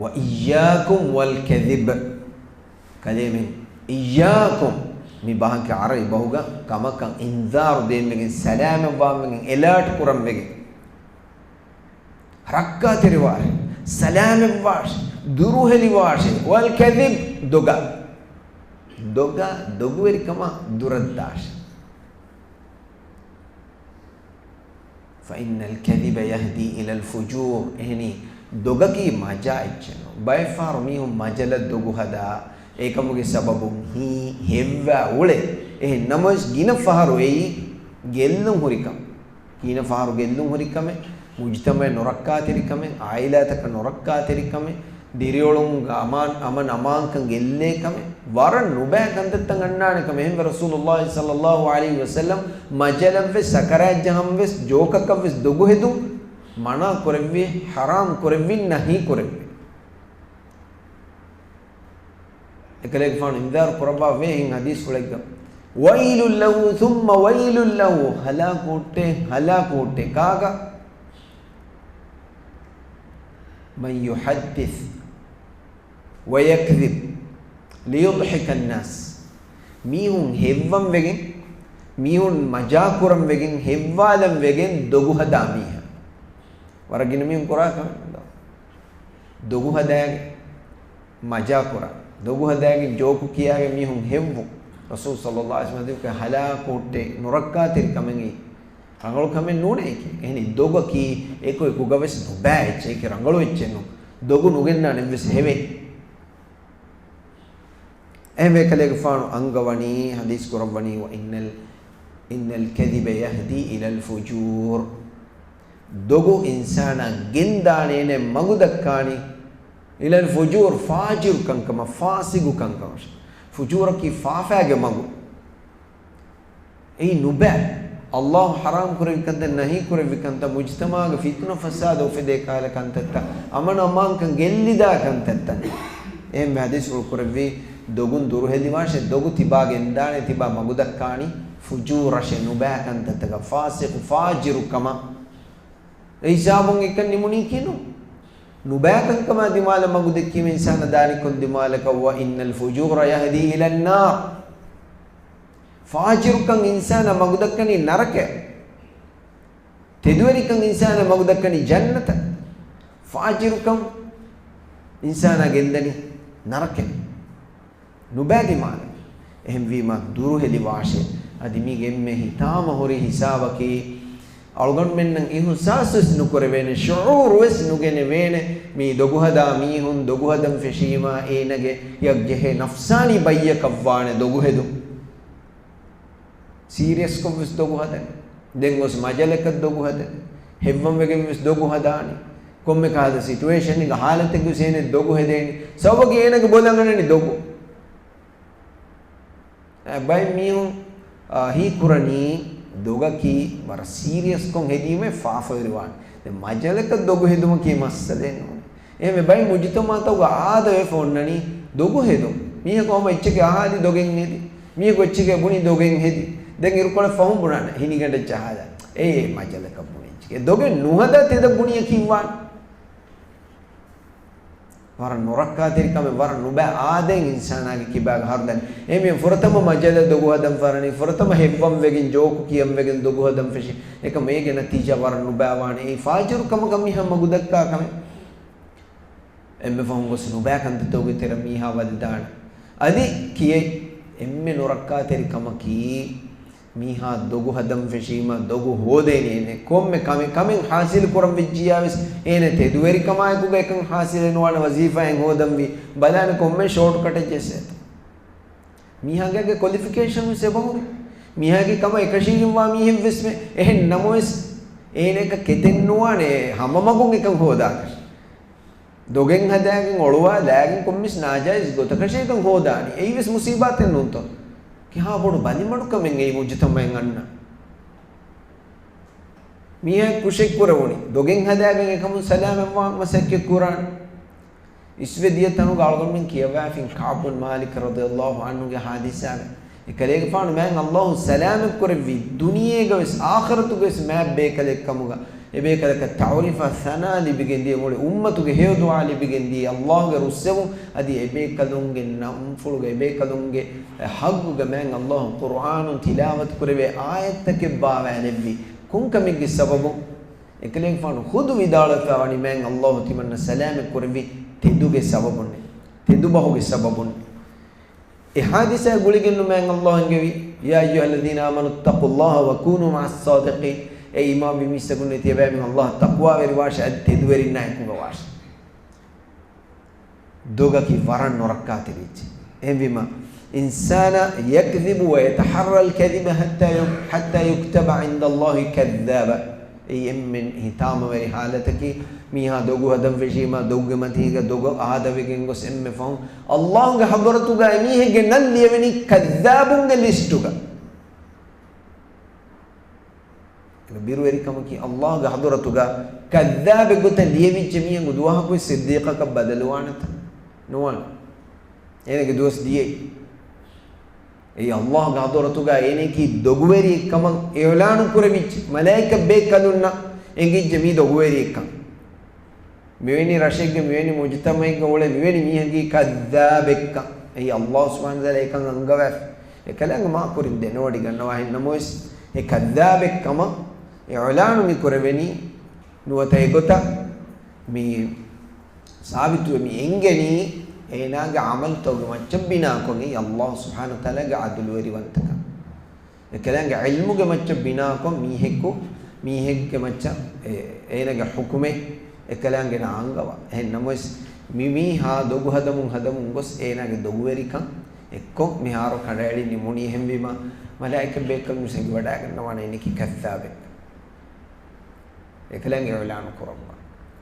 "وإياكم والكذب." ކަލޭމެން، "إياكم" މި ބަހަކީ ޢަރަބި ބަހުގަ ކަމަކަށް އިންޒާރު ދޭންވެގެން، ސަލާމަތްވާންވެގެން، އެލާޓް ކުރަންވެގެން، ރައްކާތެރިވާށޭ، ސަލާމަތްވާށޭ، ދުރުހެލިވާށޭ، "والكذب" ދޮގަށް، ދޮގަށް، ދޮގުވެރިކަމަށް ދުރަށްދާށޭ. "فإن الكذب يهدي إلى الفجور." އެހެނީ، ދޮގަކީ މަޖާ އެއްޗެއް ނޫން. ބައެއްފަހަރު މީހުން މަޖަލަށް ދޮގު ހަދާ، އެކަމުގެ ސަބަބުން ހީ ހެއްވާ އުޅޭ. އެހެން ނަމަވެސް ގިނަ ފަހަރު އެއީ ގެއްލުން ހުރި ކަމެއް. ގިނަ ފަހަރު ގެއްލުން ހުރި ކަމެއް، މުޖުތަމައެއް ނުރައްކާތެރި ކަމެއް، އާއިލާތަކަށް ނުރައްކާތެރި ކަމެއް، ދިރިއުޅުމުގެ އަމާން، އަމަން އަމާންކަން ގެއްލޭ ކަމެއް، ވަރަށް ނުބައި ކަންތައްތައް އަންނާނެ ކަމެއް. އެހެންވެ ރަސޫލުﷲ ޞައްލަﷲ ޢަލައިހި ވަސައްލަމް މަޖަލަށްވެސް، ސަކަރާތް ޖަހަންވެސް، ޖޯކަކަށްވެސް ދޮގު ހެދުން މަނާ ކުރެއްވި، ޙަރާމް ކުރެއްވި، ނަހީ ކުރެއްވި. އެކަލޭގެފާނު އިންޒާރު ކުރައްވާ ވޭ އެހެން ޙަދީޘްފުޅެއްގަ، "ويل له ثم ويل له." ހަލާކު ހުއްޓޭ، ހަލާކު ހުއްޓޭ. ކާކަށް؟ "من يحدث ويكذب ليضحك الناس." މީހުން ހެއްވަން ވެގެން، މީހުން މަޖާކުރަން ވެގެން، ހެއްވާލަން ވެގެން ދޮގު ހަދާ މީހާ. ވަރަށް ގިނަ މީހުން ކުރާ ކަމެއް. ދޮގު ހަދާގެން މަޖާކުރާ، ދޮގު ހަދާގެން ޖޯކު ކިޔާގެން މީހުން ހެއްވުން. ރަސޫލު ޞައްލަﷲ ޢަލައިހި ވަސައްލަމް ދެކެ ހަލާކު ހުއްޓޭ، ނުރައްކާތެރި ކަމެއް، ރަނގަޅު ކަމެއް ނޫނޭ އެކި. އެހެނީ ދޮގަކީ އެކު އެކުގަވެސް ނުބައި އެއްޗެއް، އެކި ރަނގަޅު އެއްޗެއް ނޫން. ދޮގު ނުގެންނާނެ އެއްވެސް ހެވެއް. އެހެންވެ އެކަލޭގެފާނު އަންގަވަނީ، ޙަދީޘް ކުރައްވަނީ، "وإن ال، إن الكذب يهدي إلى الفجور." ދޮގު އިންސާނާ ގެންދާނޭ، އޭނަ މަގު ދައްކާނީ، "إلى الفجور" ފާޖިރު ކަންކަމަށް، ފާސިގު ކަންކަމަށް. ފުޖޫރަކީ ފާފާގެ މަގު. އެއީ ނުބައި. ﷲ ޙަރާމް ކުރެއްވި ކަންތައް، ނަހީ ކުރެއްވި ކަންތައް، މުޖުތަމަޢުގަ ފިތުނަ ފަސާދަ އުފެދޭ ކަހަލަ ކަންތައްތައް، އަމަން އަމާންކަން ގެއްލިދާ ކަންތައްތައް. އެހެންވެ ޙަދީޘްފުޅު ކުރެއްވީ، ދޮގުން ދުރުހެލިވާށޭ، ދޮގު ތިބާ ގެންދާނެ، ތިބާ މަގު ދައްކާނީ ފުޖޫރަށޭ، ނުބައި ކަންތައްތަކަށް، ފާސިޤު ފާޖިރު ކަމަށް. އެ ހިސާބުން އެކަން ނިމުނީކީ ނޫން. ނުބައި ކަންކަމާ ދިމާލަށް މަގު ދެއްކީމަ އިންސާނާ ދާނީ ކޮން ދިމާލަކަށް؟ "وإن الفجور يهدي إلى النار." ފާޖިރުކަން އިންސާނާ މަގުދައްކަނީ ނަރަކަޔަށް. ތެދުވެރިކަން އިންސާނާ މަގުދައްކަނީ ޖަންނަތަށް. ފާޖިރުކަން އިންސާނާ ގެންދަނީ ނަރަކަޔަށް. ނުބައި ދިމާލަށް. އެހެންވީމަ ދުރުހެލިވާށޭ. އަދި މީގެ އެންމެ ހިތާމަހުރި ހިސާބަކީ، އަޅުގަނޑުމެންނަށް އިހުސާސްވެސް ނުކުރެވޭނެ، ޝުޢޫރުވެސް ނުގެނެވޭނެ. މީ ދޮގުހަދާ މީހުން ދޮގުހަދަން ފެށީމާ، އޭނަގެ ހިޔަށް ޖެހޭ ނަފްސާނީ ބައްޔަކަށްވާނެ ދޮގުހެދުން. ސީރިއަސްކޮށްވެސް ދޮގު ހަދަނީ. ދެން ގޮސް މަޖަލަކަށް ދޮގު ހަދަނީ. ހެއްވަންވެގެންވެސް ދޮގު ހަދާނީ. ކޮންމެ ކަހަލަ ސިޓުއޭޝަނެއްގަ ހާލަތެއްގަ ވެސް އޭނަ ދޮގު ހެދޭނީ. ސަބަބަކީ އޭނަގެ ބޮލަށް އަންނަނީ ދޮގު. އަ، ބައެއް މީހުން، އަ، ހީކުރަނީ ދޮގަކީ ވަރަށް ސީރިއަސްކޮށް ހެދީމަ ފާފަވެރިވާނެ. ދެން މަޖަލަކަށް ދޮގު ހެދުމަކީ މައްސަލައެއް ނޫނޭ. އެހެންވެ ބައެއް މުޖުތަމަޢުތަކުގަ އާދަވެފަ އޮންނަނީ ދޮގު ހެދުން. މީހަކު ހަމަ އެއްޗެކޭ އަހާލީ ދޮގެއް ހެދި. މީހަކު އެއްޗެކޭ ބުނީ ދޮގެއް ހެދި. ދެން އިރުކޮޅެއް ފަހުން ބުނާނެ. ހިނިގަނޑެއް ޖަހާލާ. އޭ މަޖަލަކަށް ބުނި އެއްޗެކޭ. ދޮގެއް ނުހަދާ ތެދަށް ބުނިޔަކީ ވާނެ. ވަރަށް ނުރައްކާތެރިކަމެއް، ވަރަށް ނުބައި އާދައެއް އިންސާނާގެ ކިބާގަ ހަރުދަނީ. އެހެންވީމަ ފުރަތަމަ މަޖަލަށް ދޮގު ހަދަން ފަރަނީ، ފުރަތަމަ ހެއްވަން ވެގެން، ޖޯކު ކިޔަން ވެގެން ދޮގު ހަދަން ފެށި. އެކަމަކު އޭގެ ނަތީޖާ ވަރަށް ނުބައިވާނެ. އެއީ ފާޖިރު ކަމަކަށް މީހާ މަގުދައްކާ ކަމެއް. އެންމެ ފަހުން ގޮސް ނުބައި ކަންތައްތަކުގެ ތެރެއަށް މީހާ ވަދެދާނެ. އަދި ކިޔެއް އެންމެ ނުރައްކާތެރި ކަމަކީ، މީހާ ދޮގު ހަދަން ފެށީމަ ދޮގު ހޯދޭނީ އޭނަ. ކޮންމެ ކަމެއް، ކަމެއް ހާސިލް ކުރަން ވެއްޖިއްޔާ ވެސް އޭނަ ތެދުވެރިކަމާއެކުގަ އެކަން ހާސިލެއް ނުވާނެ. ވަޒީފާއެއް ހޯދަންވީ ބަލާނެ ކޮންމެ ޝޯޓްކަޓެއް ޖެއްސޭތޯ. މީހާގެ ކޮލިފިކޭޝަން ވެސް އެބަހުރި. މީހާގެ ކަމަށް އެކަށީގެންވާ މީހެއް ވެސް މެ-، އެހެން ނަމަވެސް އޭނަ އެކަށް ކެތެއް ނުވާނެ، ހަމަ މަގުން އެކަން ހޯދާކަށް. ދޮގެއް ހަދާގެން އޮޅުވާލާގެން ކޮންމެސް ނާޖާއިޒް ގޮތަކަށޭ އެކަން ހޯދާނީ. އެއީވެސް މުސީބާތެއް ނޫންތޯ؟ ކިހާ ބޮޑު ބަލިމަޑުކަމެއް އެއީ މުޖުތަމަޢެއް އަންނަ. މީހާ ކުށެއް ކުރެވުނީ ދޮގެއް ހަދާގެން އެކަމުން ސަލާމަތްވާން މަސައްކަތް ކުރާނެ. އިސްވެ ދިޔަ ތަނުގަ އަޅުގަނޑުމެން ކިޔަވާފިން ކަޢްބު ބިން މާލިކް ރަޟިޔަﷲ ޢަންހުގެ ޙާދިސާގަ. އެކަލޭގެފާނު މާތް ﷲ ސަލާމަތް ކުރެއްވީ، ދުނިޔޭގަވެސް އާޚިރަތުގަވެސް މާތް ބޭކަލެއް ކަމުގަ، އެބޭކަލަކަށް ތަޢުރީފާ ސަނާ ލިބިގެންދިޔަ، މުޅި އުއްމަތުގެ ހެޔޮ ދުޢާ ލިބިގެންދިޔަ، ﷲގެ ރުއްސެވުން އަދި އެބޭކަލުންގެ ނަންފުޅުގަ، އެބޭކަލުންގެ ޙައްޤުގަ މާތް ﷲ ޤުރްއާނުން ތިލާވަތު ކުރެވޭ އާޔަތްތަކެއް ބާވާލެއްވި. ކޮންކަމެއްގެ ސަބަބުން؟ އެކަލޭގެފާނު ޚުދު ވިދާޅުވެފަ ވަނީ މާތް ﷲ ތިމަންނަ ސަލާމަތް ކުރެއްވީ ތެދުގެ ސަބަބުން، ތެދުބަހުގެ ސަބަބުން. އެ ޙާދިސާ ގުޅިގެން މާތް ﷲ އެންގެވި، يا أيها الذين آمنوا اتقوا الله وكونوا مع الصادقين. އޭ އީމާންވި މީސްތަކުންނޭ، ތިޔަބައިމީހުން ﷲ އަށް ތަޤްވާވެރިވާށޭ، އަދި ތެދުވެރިންނާ އެކުގަވާށޭ. ދޮގަކީ ވަރަށް ނުރައްކާތެރި އެއްޗެއް. އެހެންވީމަ، إنسان يكذب ويتحرى الكذب حتى يك-، حتى يكتب عند الله كذابا. އެއީ އެންމެން ހިތާމަވެރި ޙާލަތަކީ، މީހާ ދޮގު ހަދަން ފެށީމަ، ދޮގުގެ މަތީގަ ދޮގަށް އާދަވެގެން ގޮސް އެންމެ ފަހުން ﷲގެ ޙަޟްރަތުގަ އެމީހެއްގެ ނަން ލިޔެވެނީ ކައްޛާބުންގެ ލިސްޓުގަ. ބިރުވެރިކަމަކީ، ﷲގެ ޙަޟްރަތުގަ ކައްޛާބެއް ގޮތަށް ލިޔެވިއްޖެ މީހަކު ދުވަހަކުވެސް ޞިއްދީޤަކަށް ބަދަލުވާނެތަ؟ ނުވާނެ. އޭނަގެ ދުވަސް ދިޔައީ. އެއީ ﷲގެ ޙަޟްރަތުގަ އޭނައަކީ ދޮގުވެރިއެއް ކަމަށް އިޢުލާނު ކުރެވިއްޖެ މަލާއިކަ ބޭކަލުންނަށް އެނގިއްޖެ މީ ދޮގުވެރިއެއްކަން. މިވެނި ރަށެއްގެ، މިވެނި މުޖުތަމަޢެއްގަ އުޅޭ މިވެނި މީހަކީ ކައްޛާބެއްކަން. އެއީ ﷲ ސުބްޙާނަހޫ ވަތަޢާލާ އެކަން އަންގަވާފަ. އެކަލާނގެ މާ ކުރިން ދެނެވޮޑިގަންނަވާހެން. ނަމަވެސް، އެ ކައްޛާބެއް ކަމަށް އިޢުލާނު މި ކުރެވެނީ ނުވަތަ އެގޮތަށް މި ސާބިތުވެ މި އެނގެނީ އޭނާގެ ޢަމަލުތަކުގެ މައްޗަށް ބިނާކޮށް، އެއީ ﷲ ސުބްޙާނަހޫ ވަތަޢާލާގެ ޢަދުލުވެރިވަންތަކަން. އެކަލާނގެ ޢިލްމުގެ މައްޗަށް ބިނާކޮށް މީހެއްގެ، މީހެއްގެ މައްޗަށް އެ، އޭނާގެ ޙުކުމެއް އެކަލާނގެ ނާ އަންގަވާ. އެހެން ނަމަވެސް، މި މީހާ ދޮގު ހަދަމުން ހަދަމުން ގޮސް އޭނާގެ ދޮގުވެރިކަން އެއްކޮށް މިހާރު ކަނޑައެޅި ނިމުނީ. އެހެންވީމަ، މަލާއިކަ ބޭކަލުން ސެނގިވަޑައިގަންނަވާނެ އޭނައަކީ ކައްޛާބެއް. އެކަލާނގެ އިޢުލާނު ކުރައްވާ.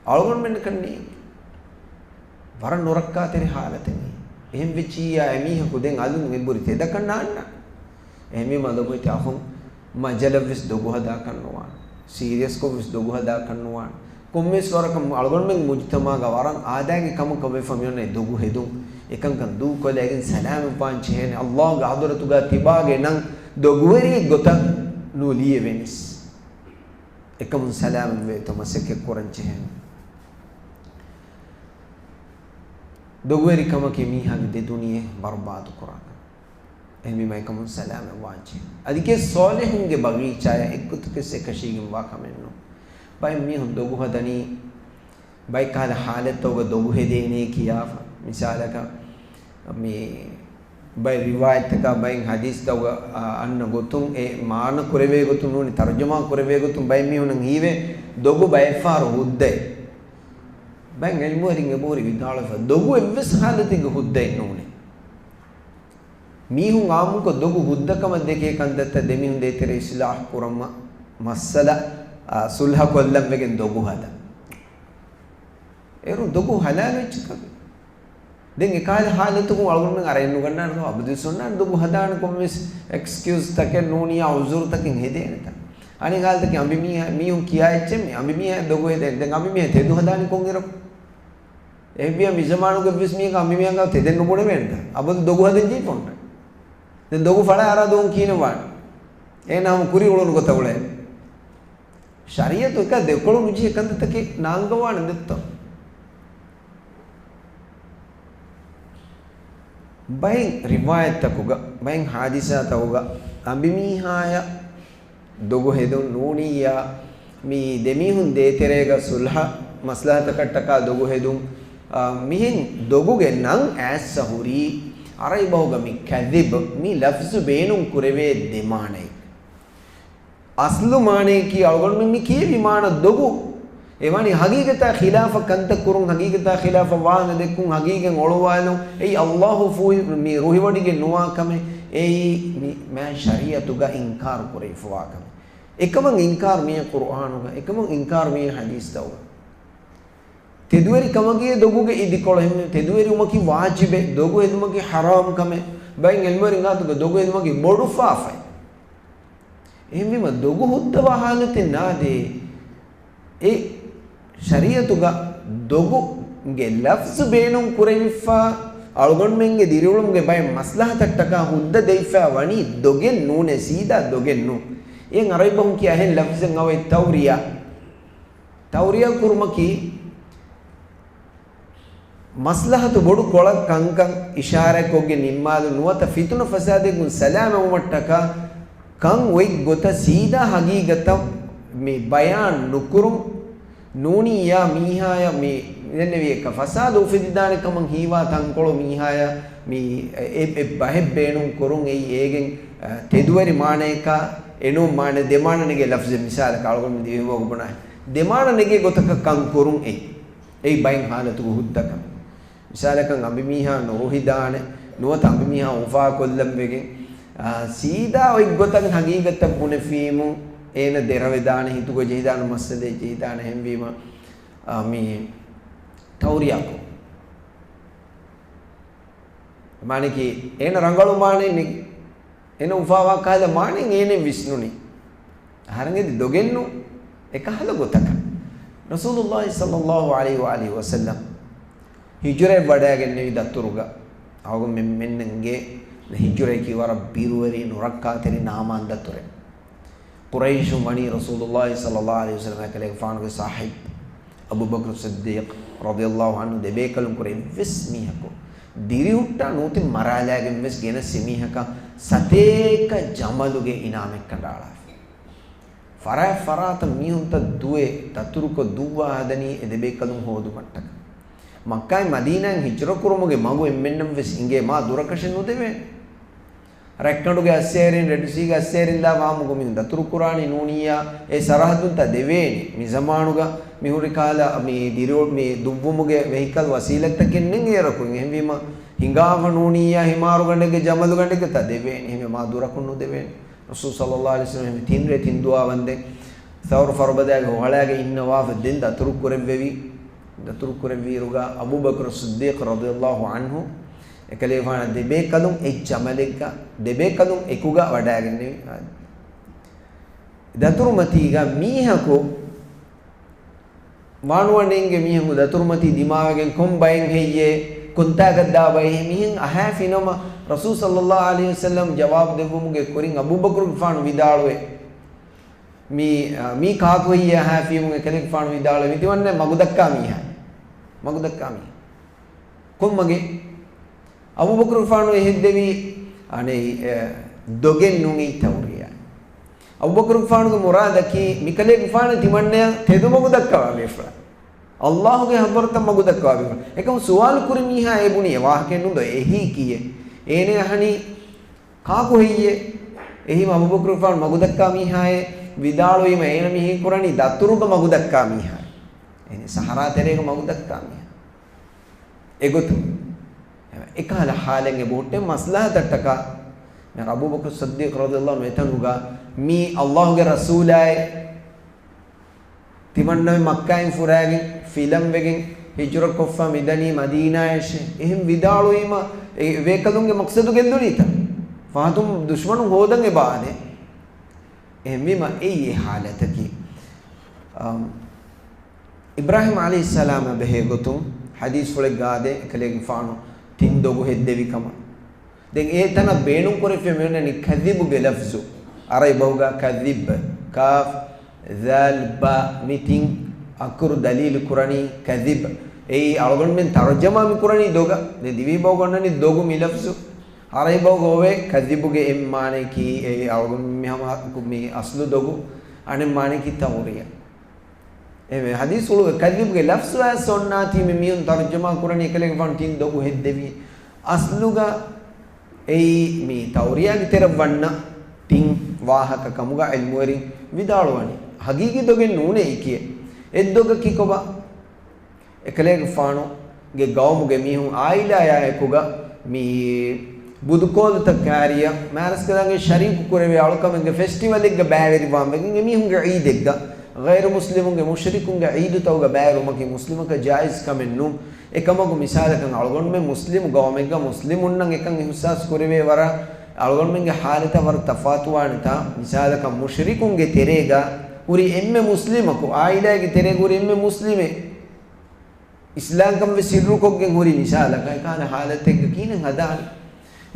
އަޅުގަނޑުމެންނަކަށް ނީ ވަރަށް ނުރައްކާތެރި ޙާލަތެއް ނީ. އެހެން ވެއްޖިއްޔާ އެމީހަކު ދެން އަލުން އެނބުރި ތެދަކަށް ނާންނާނެ. އެހެންވީމަ ލޮބުވެތި އަޚުން، މަޖަލަށްވެސް ދޮގު ހަދާކަށް ނުވާނެ. ސީރިއަސްކޮށްވެސް ދޮގު ހަދާކަށް ނުވާނެ. ކޮންމެވެސް ވަރަކަށް އަޅުގަނޑުމެން މުޖުތަމަޢުގަ ވަރަށް އާދައިގެ ކަމަކަށް ވެފަ މިއޮންނަ އެ ދޮގު ހެދުން. އެކަންކަން ދޫކޮށްލައިގެން ސަލާމަތްވާން ޖެހޭނެ. ﷲގެ ޙަޟްރަތުގަ ތިބާގެ ނަން ދޮގުވެރިއެއް ގޮތަށް ނުލިޔެވެނީސް. އެކަމުން ސަލާމަތްވެ އެތައް މަސައްކަތް ކުރަން ޖެހޭނެ. ދޮގުވެރިކަމަކީ މީހާގެ ދެ ދުނިޔެ ބަރުބާދު ކުރާކަން. އެހެންވީމަ އެކަމުން ސަލާމަތްވާން ޖެހޭ. އަދި ކޭ ޞާލިޙުންގެ ބަގީޗާޔަށް އެއްގޮތަކަށް އެކަށީގެންވާ ކަމެއް ނޫން. ބައެއް މީހުން ދޮގު ހަދަނީ ބައެއް ކަހަލަ ޙާލަތްތަކުގަ ދޮގު ހެދޭނޭ ކިޔާފަ. މިސާލަކަށް، މި ބައެއް ރިވާޔަތްތަކާ، ބައެއް ޙަދީޘްތަކުގަ، އަ، އަންނަ ގޮތުން، އެ މާނަ ކުރެވޭ ގޮތުން ނޫނީ، ތަރުޖަމާ ކުރެވޭ ގޮތުން ބައެއް މީހުނަށް ހީވޭ، ދޮގު ބައެއް ފަހަރު ހުއްދައޭ. ބައެއް ޢިލްމުވެރިން އެބަހުރި ވިދާޅުވެފަ، ދޮގު އެއްވެސް ޙާލަތެއްގަ ހުއްދައެއް ނޫނޭ. މީހުން ޢާއްމުކޮށް ދޮގު ހުއްދަކަމަށް ދެކޭ ކަންތައްތައް ދެމީހުން ދޭތެރޭ އިޞްލާޙު ކުރަން މަ-، މައްސަލަ، އާ، ޞުލްޙަ ކޮށްލަން ވެގެން ދޮގު ހަދަން. އޭރު ދޮގު ޙަލާލު އެއްޗަކަށް. ދެން އެކަހަލަ ޙާލަތަކުން އަޅުގަނޑުމެން އަރައެއް ނުގަންނާނެ، އަބަދުވެސް އޮންނާނެ ދޮގު ހަދާނެ ކޮންމެސް އެކްސްކިއުޒްތަކެއް ނޫނިއްޔާ ޢުޛުރުތަކެއް ހެދޭނެތަ؟ އަނެއް ޙާލަތަކީ އަނބިމީހާ، މީހުން ކިޔާ އެއްޗެއް މި އަނބިމީހާ ދޮގު ހެދޭނެ. ދެން އަނބިމީހާ ތެދު ހަދާނީ ކޮންއިރަކު؟ އެހެންވިޔާ މިޒަމާނުގެ އެއްވެސް މީހަކަށް އަނބިމީހާގެ ތެދެއް ނުބުނެވޭނެތަ؟ އަބަދު ދޮގު ހަދަން ޖެހިފަ އޮންނަ. ދެން ދޮގު ފަޅާ އަރާ ދޯން ކިހިނެއް ވާނެ؟ އޭނާ ހަމަ ކުރި އުޅުނު ގޮތަށް އުޅޭ. ޝަރީޢަތު އެކަ ދެކޮޅު ނުޖެހޭ ކަންތައްތަކެއް ނާންގަވާނެ ދެއްތޯ؟ ބައެއް ރިވާޔަތްތަކުގަ، ބައެއް ޙާދިސާތަކުގަ އަނބިމީހާޔަށް ދޮގު ހެދުން ނޫނިއްޔާ، މި ދެމީހުން ދޭތެރޭގަ ޞުލްޙަ މަސްލަހަތަކަށްޓަކާ ދޮގު ހެދުން، އާ، މިހެން ދޮގުގެ ނަން އައިއްސަ ހުރީ ޢަރަބި ބަހުގަ މި ކަޛިބް މި ލަފްޒު ބޭނުން ކުރެވޭ ދެ މާނައެއް. އަސްލު މާނަޔަކީ އަޅުގަނޑުމެން މި ކިޔެވި މާނަ ދޮގު. އެވަނީ ހަގީގަތާ ޚިލާފަށް ކަންތައް ކުރުން، ހަގީގަތާ ޚިލާފަށް ވާހަކަ ދެއްކުން، ހަގީގަތް އޮޅުވާލުން. އެއީ ﷲ ފޫހި-، މި ރުހިވޮޑިގެން ނުވާ ކަމެއް. އެއީ މި މާތް ޝަރީޢަތުގަ އިންކާރު ކުރެވިފަވާ ކަމެއް. އެކަމަށް އިންކާރު މިއޭ ޤުރްއާނުގަ، އެކަމަށް އިންކާރު މިއޭ ޙަދީޘްތަކުގަ. ތެދުވެރިކަމަކީ ދޮގުގެ އިދިކޮޅެއް. ތެދުވެރިވުމަކީ ވާޖިބެއް، ދޮގު ހެދުމަކީ ޙަރާމް ކަމެއް. ބައެއް ޢިލްމުވެރިން ގާތުގަ ދޮގު ހެދުމަކީ ބޮޑު ފާފައެއް. އެހެންވީމަ ދޮގު ހުއްދަވާ ޙާލަތެއް ނާދޭ. އެ ޝަރީޢަތުގަ ދޮގުގެ ލަފްޒު ބޭނުން ކުރެވިފަ އަޅުގަނޑުމެންގެ ދިރިއުޅުމުގެ ބައެއް މަސްލަހަތަށްޓަކާ ހުއްދަ ދެވިފައި ވަނީ ދޮގެއް ނޫނޭ، ސީދާ ދޮގެއް ނޫން. އެއަށް އަރަބިބަހުން ކިޔާ އެހެން ލަފްޒެއް އަވައި ތައުރިޔާ. ތައުރިޔާ ކުރުމަކީ، މަސްލަހަތު ބޮޑު ކޮޅަށް ކަންކަން އިޝާރާތްކޮށްގެން ނިންމާލުން ނުވަތަ ފިތުނަ ފަސާދައިގުން ސަލާމަތްވުމަށްޓަކާ ކަން އޮތް ގޮތަށް ސީދާ ހަގީގަތަށް މި ބަޔާން ނުކުރުން ނޫނިއްޔާ މީހާޔަށް މި ދެންނެވި އެކަ ފަސާދަ އުފެދިދާނެ ކަމަށް ހީވާ ތަންކޮޅު މީހާޔަށް މި އެ، އެ ބަހެއް ބޭނުން ކުރުން އެއީ އޭގެން، އަ، ތެދުވެރި މާނަޔަކާ އެނޫން މާނަ ދެ މާނަ ނެގޭ ލަފްޒެއް މިސާލަކަށް އަޅުގަނޑު ދިވެހިބަހުގަ ބުނާ ދެމާނަ ނެގޭ ގޮތަކަށް ކަން ކުރުން އެއީ. އެއީ ބައެއް ހާލަތުގަ ހުއްދަކަން. މިސާލަކަށް އަނބިމީހާ ނުރުހިދާނެ، ނުވަތަ އަނބިމީހާ އުފާކޮށްލަން ވެގެން، އާ، ސީދާ އޮތް ގޮތަށް ހަގީގަތަށް ބުނެފީމު، އޭނަ ދެރަވެދާނެ، ހިތުގަ ޖެހިދާނެ މައްސަލައެއް ޖެހިދާނެ ހެންވީމަ، އާ، މި ތައުރިޔާކޮށް. މާނައަކީ، އޭނަ ރަނގަޅު މާނައެއް ނެގި. އޭނަ އުފާވާ ކަހަލަ މާނައެއް އޭނަ ވިސްނުނީ. އަހަރެން އެދި ދޮގެއްނު އެކަހަލަ ގޮތަކަށް. ރަސޫލުﷲ ޞައްލަﷲ ޢަލައިހި ވައާލިހި ވަސައްލަމް ހިޖުރައެއް ވަޑައިގެންނެވި ދަތުރުގަ، އަޅުގަނޑުމެންނަށް އެނގޭ ހިޖުރައަކީ ވަރަށް ބިރުވެރި ނުރައްކާތެރި ނާމާން ދަތުރެއް. ޤުރައިޝުން ވަނީ ރަސޫލުﷲ ޞައްލަﷲ ޢަލައިހި ވަސައްލަމް އެކަލޭގެފާނުގެ ޞާޙިބް އަބޫބަކުރު ޞިއްދީޤް ރަޟިޔަﷲ ޢަންހު ދެބޭކަލުން ކުރެ އެއްވެސް މީހަކު ދިރިހުއްޓާ ނޫނީ މަރާލާގެން ވެސް ގެނަސް އެމީހަކަށް ސަތޭކަ ޖަމަލުގެ އިނާމެއް ކަނޑައަޅާފި. ފަރާތް ފަރާތަށް މީހުންތައް ދުވެ ދަތުރުކޮށް ދުއްވާ ހަދަނީ އެ ދެބޭކަލުން ހޯދުމަށްޓަކަ. މައްކާއިން މަދީނާއިން ހިޖުރަ ކުރުމުގެ މަގު އެންމެންނަށް ވެސް އިނގޭ މާ ދުރަކަށެއް ނުދެވޭނެ. ރަތްކަނޑުގެ އައްސޭރިން، ރެޑްސީގެ އައްސޭރިން ލާ ވާމުގު މީހުން ދަތުރު ކުރާނީ ނޫނިއްޔާ އެ ސަރަހައްދުންތައް ދެވޭނީ. މި ޒަމާނުގަ މި ހުރި ކަހަލަ މި ދިރިއު، މި ދުއްވުމުގެ ވެހިކަލް ވަސީލަތްތަކެއް ނެތް އޭރަކު. އެހެންވީމަ ހިނގާފަ ނޫނިއްޔާ ހިމާރުގަނޑެއްގެ ޖަމަލުގަނޑެއްގަ ތައް ދެވޭނީ. އެހެންވީމަ މާ ދުރަކުން ނުދެވޭނެ. ރަސޫލު ޞައްލަﷲ ޢަލައިހި ވަސައްލަމް އެހެން ތިން ރޭ ތިން ދުވާ ވަންދެން ސައުރު ފަރުބަދައިގެ ހޮހަޅާގެ އިންނަވާފަ ދެން ދަތުރު ކުރެއްވެވި. ދަތުރު ކުރެއްވިއިރުގަ އަބޫބަކުރު ޞިއްދީޤް ރަޟިޔަﷲ ޢަންހު އެކަލޭގެފާނާ ދެބޭކަލުން އެއް ޖަމަލެއްގަ ދެބޭކަލުން އެކުގަ ވަޑައިގެންނެވި. ދަތުރުމަތީގަ މީހަކު ވާނުވަން އެނގޭ މީހަކު ދަތުރުމަތީ ދިމާވެގެން ކޮން ބައެއް ހެއްޔޭ؟ ކޮންތާކަށް ދާ ބައެއް؟ މިހެން އަހާފިނަމަ ރަސޫލު ޞައްލަﷲ ޢަލައިހި ވަސައްލަމް ޖަވާބު ދެއްވުމުގެ ކުރިން އަބޫބަކުރުގެފާނު ވިދާޅުވޭ. މީ، މީ ކާކު ހެއްޔޭ އަހާފީމު؟ އެކަލޭގެފާނު ވިދާޅުވޭ، މި ތިމަންނަ މަގުދައްކާ މީހާ. މަގުދައްކާ މީހާ. ކޮންމަގެ؟ އަބޫބަކުރުގެފާނު އެހެއްދެވީ، އަނެއް، އެ، ދޮގެއް ނޫނީ ތައުރިޔާ. އަބޫބަކުރުގެފާނުގެ މުރާދަކީ، މިކަލޭގެފާނު ތިމަންނަޔަށް ތެދު މަގު ދައްކަވާ ބޭފުޅާ. ﷲގެ ޙަޟްރަތަށް މަގު ދައްކަވާ ބޭފުޅާ. އެކަމު ސުވާލު ކުރި މީހާ އެ ބުނީ އެ ވާހަކައެއް ނުދޯ، އެހީ ކީއެއް؟ އޭނަ އަހަނީ ކާކު ހެއްޔޭ؟ އެހީމަ އަބޫބަކުރުގެފާނު މަގުދައްކާ މީހާއޭ ވިދާޅުވީމަ އޭނަ މިހީ ކުރަނީ ދަތުރުގަ މަގުދައްކާ މީހާ. އެހެނީ ސަހަރާ ތެރޭގަ މަގުދައްކާ މީހާ. އެގޮތުން އެކަހަލަ ޙާލެއް އެބަހުއްޓޭ މަސްލަހަތަށްޓަކާ. އަބޫބަކުރު ޞިއްދީޤް ރަޟިޔަﷲ ޢަންހު އެތަނުގަ މީ ﷲގެ ރަސޫލާއޭ. ތިމަންނަމެން މައްކާއިން ފުރާގެން ފިލަން ވެގެން ހިޖުރަ ކޮށްފަ މިދަނީ މަދީނާޔަށޭ. އެހެން ވިދާޅުވީމަ އެ ބޭކަލުންގެ މަޤްޞަދު ގެއްލުނީތަ؟ ފަހަތުން ދުޝްމަނުން ހޯދަން އެބަ އާދޭ. އެހެންވީމަ އެއީ އެ ޙާލަތަކީ. އަމް، އިބްރާހީމް ޢަލައިހިއްސަލާމާ ބެހޭ ގޮތުން ޙަދީޘްފުޅެއްގަ އާދޭ، އެކަލޭގެފާނު ތިން ދޮގު ހެއްދެވި ކަމަށް. ދެން އެ ތަނަށް ބޭނުން ކުރެފި މިއޮންނަނީ ކަޛިބުގެ ލަފްޒު. ޢަރަބި ބަހުގަ ކަޛިބް، ކާފް، ޛާލް، ބާ، މި ތިން އަކުރު ދަލީލު ކުރަނީ ކަޛިބް. އެއީ އަޅުގަނޑުމެން ތަރުޖަމާ މި ކުރަނީ ދޮގަށް. ދެން ދިވެހި ބަހުގަ އޮންނަނީ ދޮގު މި ލަފްޒު. ޢަރަބި ބަހުގަ އޮވޭ ކަޛިބުގެ އެއް މާނަޔަކީ، އެ އަޅުގަނޑު މި ހަމަ މި އަސްލު ދޮގު، އަނެއް މާނަޔަކީ ތައުރިޔާ. އެހެންވެ، ޙަދީޘްފުޅުގަ ކަޛިބުގެ ލަފްޒު އައިސް އޮންނާތީ މި މީހުން ތަރުޖަމާ ކުރަނީ އެކަލޭގެފާނު ތިން ދޮގު ހެއްދެވީ. އަސްލުގަ އެއީ މި ތައުރިޔާގެ ތެރެއަށް ވަންނަ ތިން ވާހަކަ ކަމުގަ ޢިލްމުވެރިން ވިދާޅުވަނީ. ހަގީގީ ދޮގެއް ނޫނޭ އެއީކީ. އެއްދޮގަކީ ކޮބާ؟ އެކަލޭގެފާނުގެ ގައުމުގެ މީހުން ޢާއިލާޔާ އެކުގަ މި ބުދުކޯލުތައް ކާރިޔަށް މާރަސްކަލާނގެ ޝަރީކު ކުރެވޭ އަޅުކަމެއްގެ ފެސްޓިވަލެއްގަ ބައިވެރިވާން ވެގެން އެމީހުންގެ ޢީދެއްގަ، ޣައިރު މުސްލިމުންގެ މުޝްރިކުންގެ ޢީދުތަކުގަ ބައިވެރިވުމަކީ މުސްލިމަކަށް ޖާއިޒް ކަމެއް ނޫން. އެކަމަކު މިސާލަކަށް އަޅުގަނޑުމެން މުސްލިމު ގައުމެއްގަ މުސްލިމުންނަށް އެކަން އިޙްސާސް ކުރެވޭ ވަރަށް އަޅުގަނޑުމެންގެ ޙާލަތަށް ވަރަށް ތަފާތުވާނެތާ. މިސާލަކަށް މުޝްރިކުންގެ ތެރޭގަ ހުރި އެންމެ މުސްލިމަކު، ޢާއިލާގެ ތެރޭގަ ހުރި އެންމެ މުސްލިމެއް އިސްލާމްކަން ވެސް ސިއްރުކޮށްގެން ހުރި މިސާލަކަށް، އެކާލަ ހާލަތެއްގަ ކީނެއް ހަދާނެ.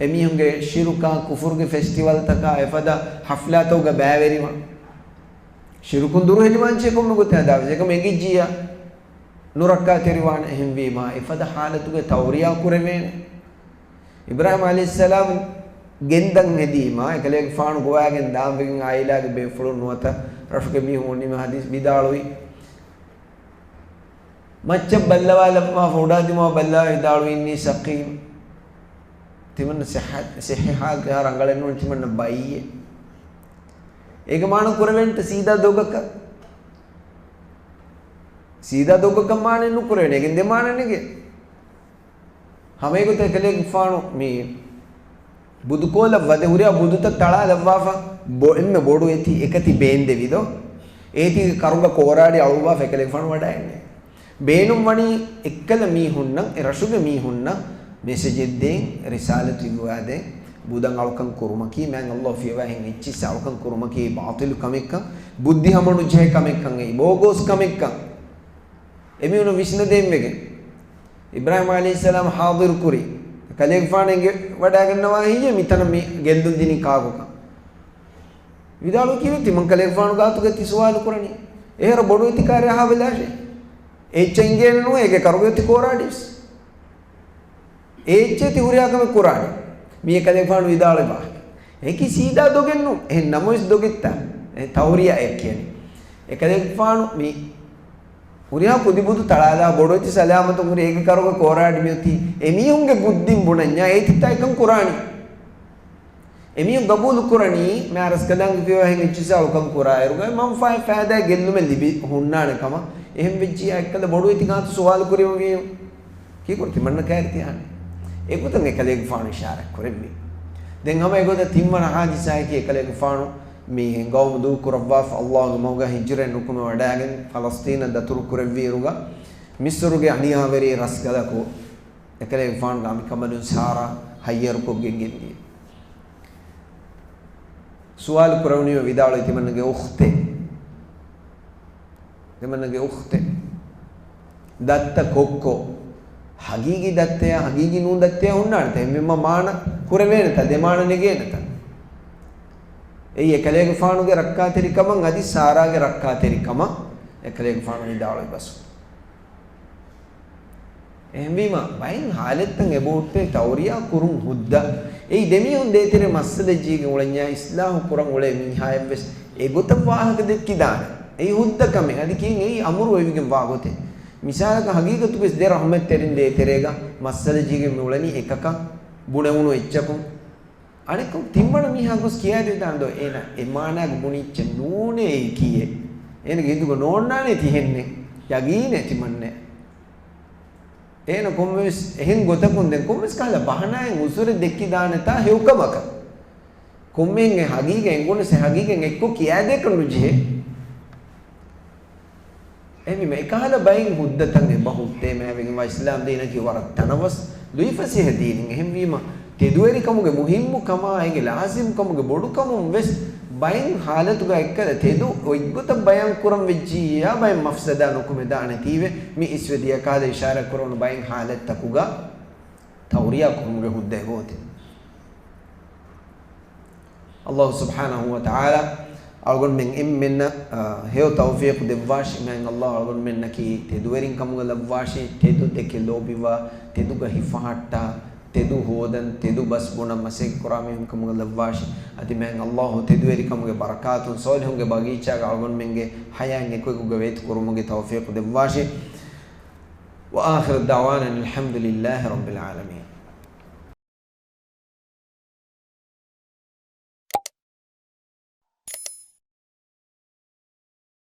އެމީހުންގެ ޝިރުކާ، ކުފުރުގެ ފެސްޓިވަލްތަކާ އެފަދަ ހަފްލާތަކުގަ ބައިވެރިވާން. ޝިރުކުން ދުރުހެލިވާން ޖެހޭ ކޮންމެ ގޮތެއް ހަދާވެސް، އެކަމަ އެނގިއްޖިއްޔާ ނުރައްކާތެރިވާނެ. އެހެންވީމާ، އެފަދަ ހާލަތުގެ ތައުރިޔާ ކުރެވޭނެ. އިބްރާހީމް ޢަލައިހިއްސަލާމް ގެންދަން ހެދީމާ، އެކަލޭގެފާނު ގޮވާގެން ދާންވެގެން އާއިލާގެ ބޭފުޅުން ނުވަތަ ރަށުގެ މީހުން އޮންނީމަ ޙަދީޘް ވިދާޅުވި. މައްޗަށް ބައްލަވާލައްވާފަ އުޑާ ދިމާ ބައްލަވާ ވިދާޅުވި، އިންނީ ސަޤީމް. ތިމަންނަ ޞިއްޙަ، ޞިއްޙީ ޙާލަތު އެހާ ރަނގަޅެއް ނޫން، ތިމަންނަ ބައިއެއް. އޭގެ މާނަ ކުރެވޭނެތަ ސީދާ ދޮގަކަށް؟ ސީދާ ދޮގަކަށް މާނައެއް ނުކުރެވޭނެ. އޭގެން ދެ މާނަ ނެގޭ. ހަމަ އެގޮތަށް އެކަލޭގެފާނު މި ބުދުކޯލަށް ވަދެ ހުރިހާ ބުދުތައް ތަޅާލައްވާފަ، ބޮ-، އެންމެ ބޮޑު އޭތި އެކަތި ބޭންދެވި ދޯ. އޭތީގެ ކަރުގަ ކޯރާޑި އަޅުއްވާފަ އެކަލޭގެފާނު ވަޑައިގެންނެވި. ބޭނުން ވަނީ އެއްކަލަ މީހުންނަށް، އެ ރަށުގެ މީހުންނަށް މެސެޖެއް ދޭން، ރިސާލަތު އިވާދޭން، ބުދަށް އަޅުކަން ކުރުމަކީ، މާތް ﷲ ފިޔަވާ އެއްޗިއްސަށް އަޅުކަން ކުރުމަކީ ބާޠިލު ކަމެއްކަން، ބުއްދި ހަމަނުޖެހޭ ކަމެއްކަން، އެއީ ބޯގޯސް ކަމެއްކަން. އެމީހުން ވިސްނަދޭން ވެގެން. އިބްރާހީމް ޢަލައިހިއްސަލާމް ޙާޟިރު ކުރި. ކަލޭގެފާނު އެނގި ވަޑައިގަންނަވާ ހިތް މިތަނަށް މި ގެއްލުން ދިނީ ކާކުކަން. ވިދާޅުވި ކީރިތި މަން ކަލޭގެފާނު ގާތުގަ ތި ސުވާލު ކުރަނީ. އެހެރަ ބޮޑު އެތި ކާރި އަހާ ބަލާށޭ. އެއްޗެއް އިނގޭނެ ނޫން އޭގެ ކަރުގަ ތި ކޯރާޑިވެސް. އެއްޗެއް ތި ހުރިހާ ކަމެއް ކުރާނެ. މީ އެކަލޭގެފާނު ވިދާޅުވި ވާހަކަ. އެކި ސީދާ ދޮގެއް ނޫން. އެހެން ނަމަވެސް ދޮގެއްތަ؟ އެ ތައުރިޔާއޭ ކިޔަނީ. އެކަލޭގެފާނު މި ހުރިހާ ކުދިބުދު ތަޅާލާ ބޮޑު އެތި ސަލާމަތުން ހުރި އޭގެ ކަރުގަ ކޯރާޑި މިއޮތީ. އެމީހުންގެ ބުއްދިން ބުނަންޏާ އޭތިތާ އެކަން ކުރާނީ. އެމީހުން ގަބޫލު ކުރަނީ، މާތް ރަސްކަލާނގެ ފިޔަވާ އެއްޗިއްސަށް އަޅުކަން ކުރާއިރުގަ މަންފާއެއް ފައިދާއެއް ގެއްލުމެއް ލިބި ހުންނާނެ ކަމަށް. އެހެން ވެއްޖިއްޔާ އެއްކަލަ ބޮޑު އެތި ގާތު ސުވާލު ކުރި މީހުން ކީކުރި ތިމަންނަ ކައިރި ތިހާނެ. އެގޮތަށް އެކަލޭގެފާނު އިޝާރާތް ކުރެއްވި. ދެން ހަމަ އެގޮތަށް ތިންވަނަ ޙާދިސާއަކީ އެކަލޭގެފާނު މި ގައުމު ދޫކުރައްވާފަ، ﷲ ގެ މަގުގަ ހިޖުރައެއް ނުކުމެ ވަޑައިގެން ފަލަސްޠީނަށް ދަތުރު ކުރެއްވިއިރުގަ، މިޞްރުގެ އަނިޔާވެރި ރަސްގަލަކު އެކަލޭގެފާނުގެ އަނބިކަނބަލުން ސާރާ ހައްޔަރުކޮށްގެން ގެންދިޔަ. ސުވާލު ކުރެވުނީމަ ވިދާޅުވި ތިމަންނަގެ އުޚްތެއް. ތިމަންނަގެ އުޚްތެއް. ދައްތަ ކޮއްކޮ. ހަގީގީ ދައްތަޔާ، ހަގީގީ ނޫން ދައްތަޔާ ހުންނާނެތަ؟ އެންމެންމަ މާނަ ކުރެވޭނެތަ؟ ދެ މާނަ ނެގޭނެތަ؟ އެއީ އެކަލޭގެފާނުގެ ރައްކާތެރިކަމަށް އަދި ސާރާގެ ރައްކާތެރިކަމަށް އެކަލޭގެފާނު ވިދާޅުވި ބަސް. އެހެންވީމަ، ބައެއް ހާލަތްތައް އެބަހުއްޓޭ ތައުރިޔާ ކުރުން ހުއްދަ. އެއީ ދެމީހުން ދޭތެރޭ މައްސަލަ ޖީގެ އުޅެންޏާ އިސްލާހު ކުރަން އުޅޭ މީހާއެއްވެސް އެގޮތަށް ވާހަކަ ދެއްކިދާނެ. އެއީ ހުއްދަ ކަމެއް. އަދި ކިހިން އެއީ އަމުރު އޮތްވިގެން ވާ ގޮތެއް. މިސާލަކަށް ހަގީގަތުގައި ދެ ރަޙުމަތްތެރިން ދޭތެރޭގަ މައްސަލަ ޖީގެ މި އުޅެނީ އެކަކަށް ބުނެވުނު އެއްޗަކުން. އަނެއްކޮށް ތިންވަނަ މީހާ ގޮސް ކިޔާދެވިދާނެ ދޯ އޭނަ އެ މާނާގަ ބުނި އެއްޗެއް ނޫނޭ އެއީ ކީއެއް. އޭނަގެ ހިނދުގަ ނޯންނާނޭ ތިހެންނެއް. ޔަގީނޭ ތިމަންނެ. އޭނަ ކޮންމެވެސް އެހެން ގޮތަކުން ދެން ކޮންމެސް ކަހަލަ ބަހަނާއެއް އުޒުރެއް ދެއްކިދާނެތާ ހެޔޮކަމަކަށް. ކޮންމެހެން އެ ހަގީގަތް އެނގުނަސް އެ ހަގީގަތް އެއްކޮށް ކިޔާދޭކަށް ނުޖެހޭ. އެހެންވީމަ އެކަހަލަ ބައެއް ހުއްދަތައް އެބަހުއްޓޭ މާތްވެގެންވާ އިސްލާމް ދީނަކީ ވަރަށް ތަނަވަސް ލުއިފަސޭހަ ދީނެއް. އެހެންވީމަ ތެދުވެރިކަމުގެ މުހިއްމުކަމާ އޭގެ ލާޒިމްކަމުގެ ބޮޑުކަމުން ވެސް ބައެއް ހާލަތުގަ އެއްކަލަ ތެދު އޮތްގޮތަށް ބަޔާން ކުރަން ވެއްޖިއްޔާ ބައެއް މަފްސަދާ ނުކުމެދާނެތީވެ މި އިސްވެ ދިޔަ ކަހަލަ އިޝާރާތް ކުރެވުނު ބައެއް ހާލަތްތަކުގަ ތައުރިޔާ ކުރުމުގެ ހުއްދަ އެބައޮތޭ. ﷲ ސުބްޙާނަހޫ ވަތަޢާލާ އަޅުގަނޑުމެން އެންމެންނަށް، އަ، ހެޔޮ ތައުފީޤު ދެއްވާށި. މާތް ﷲ އަޅުގަނޑުމެންނަކީ ތެދުވެރިން ކަމުގަ ލައްވާށި، ތެދު ދެކެ ލޯބިވާ، ތެދުގަ ހިފަހައްޓާ، ތެދު ހޯދަން، ތެދު ބަސް ބުނަން މަސައްކަތް ކުރާ މީހުން ކަމުގަ ލައްވާށި. އަދި މާތް ﷲ ތެދުވެރިކަމުގެ ބަރަކާތުން ޞާލިޙުންގެ ބަގީޗާގަ އަޅުގަނޑުމެންގެ ޙަޔާތް އެކުއެކުގަ ވޭތު ކުރުމުގެ ތައުފީޤު ދެއްވާށި. وآخر دعوانا أن الحمد لله رب العالمين.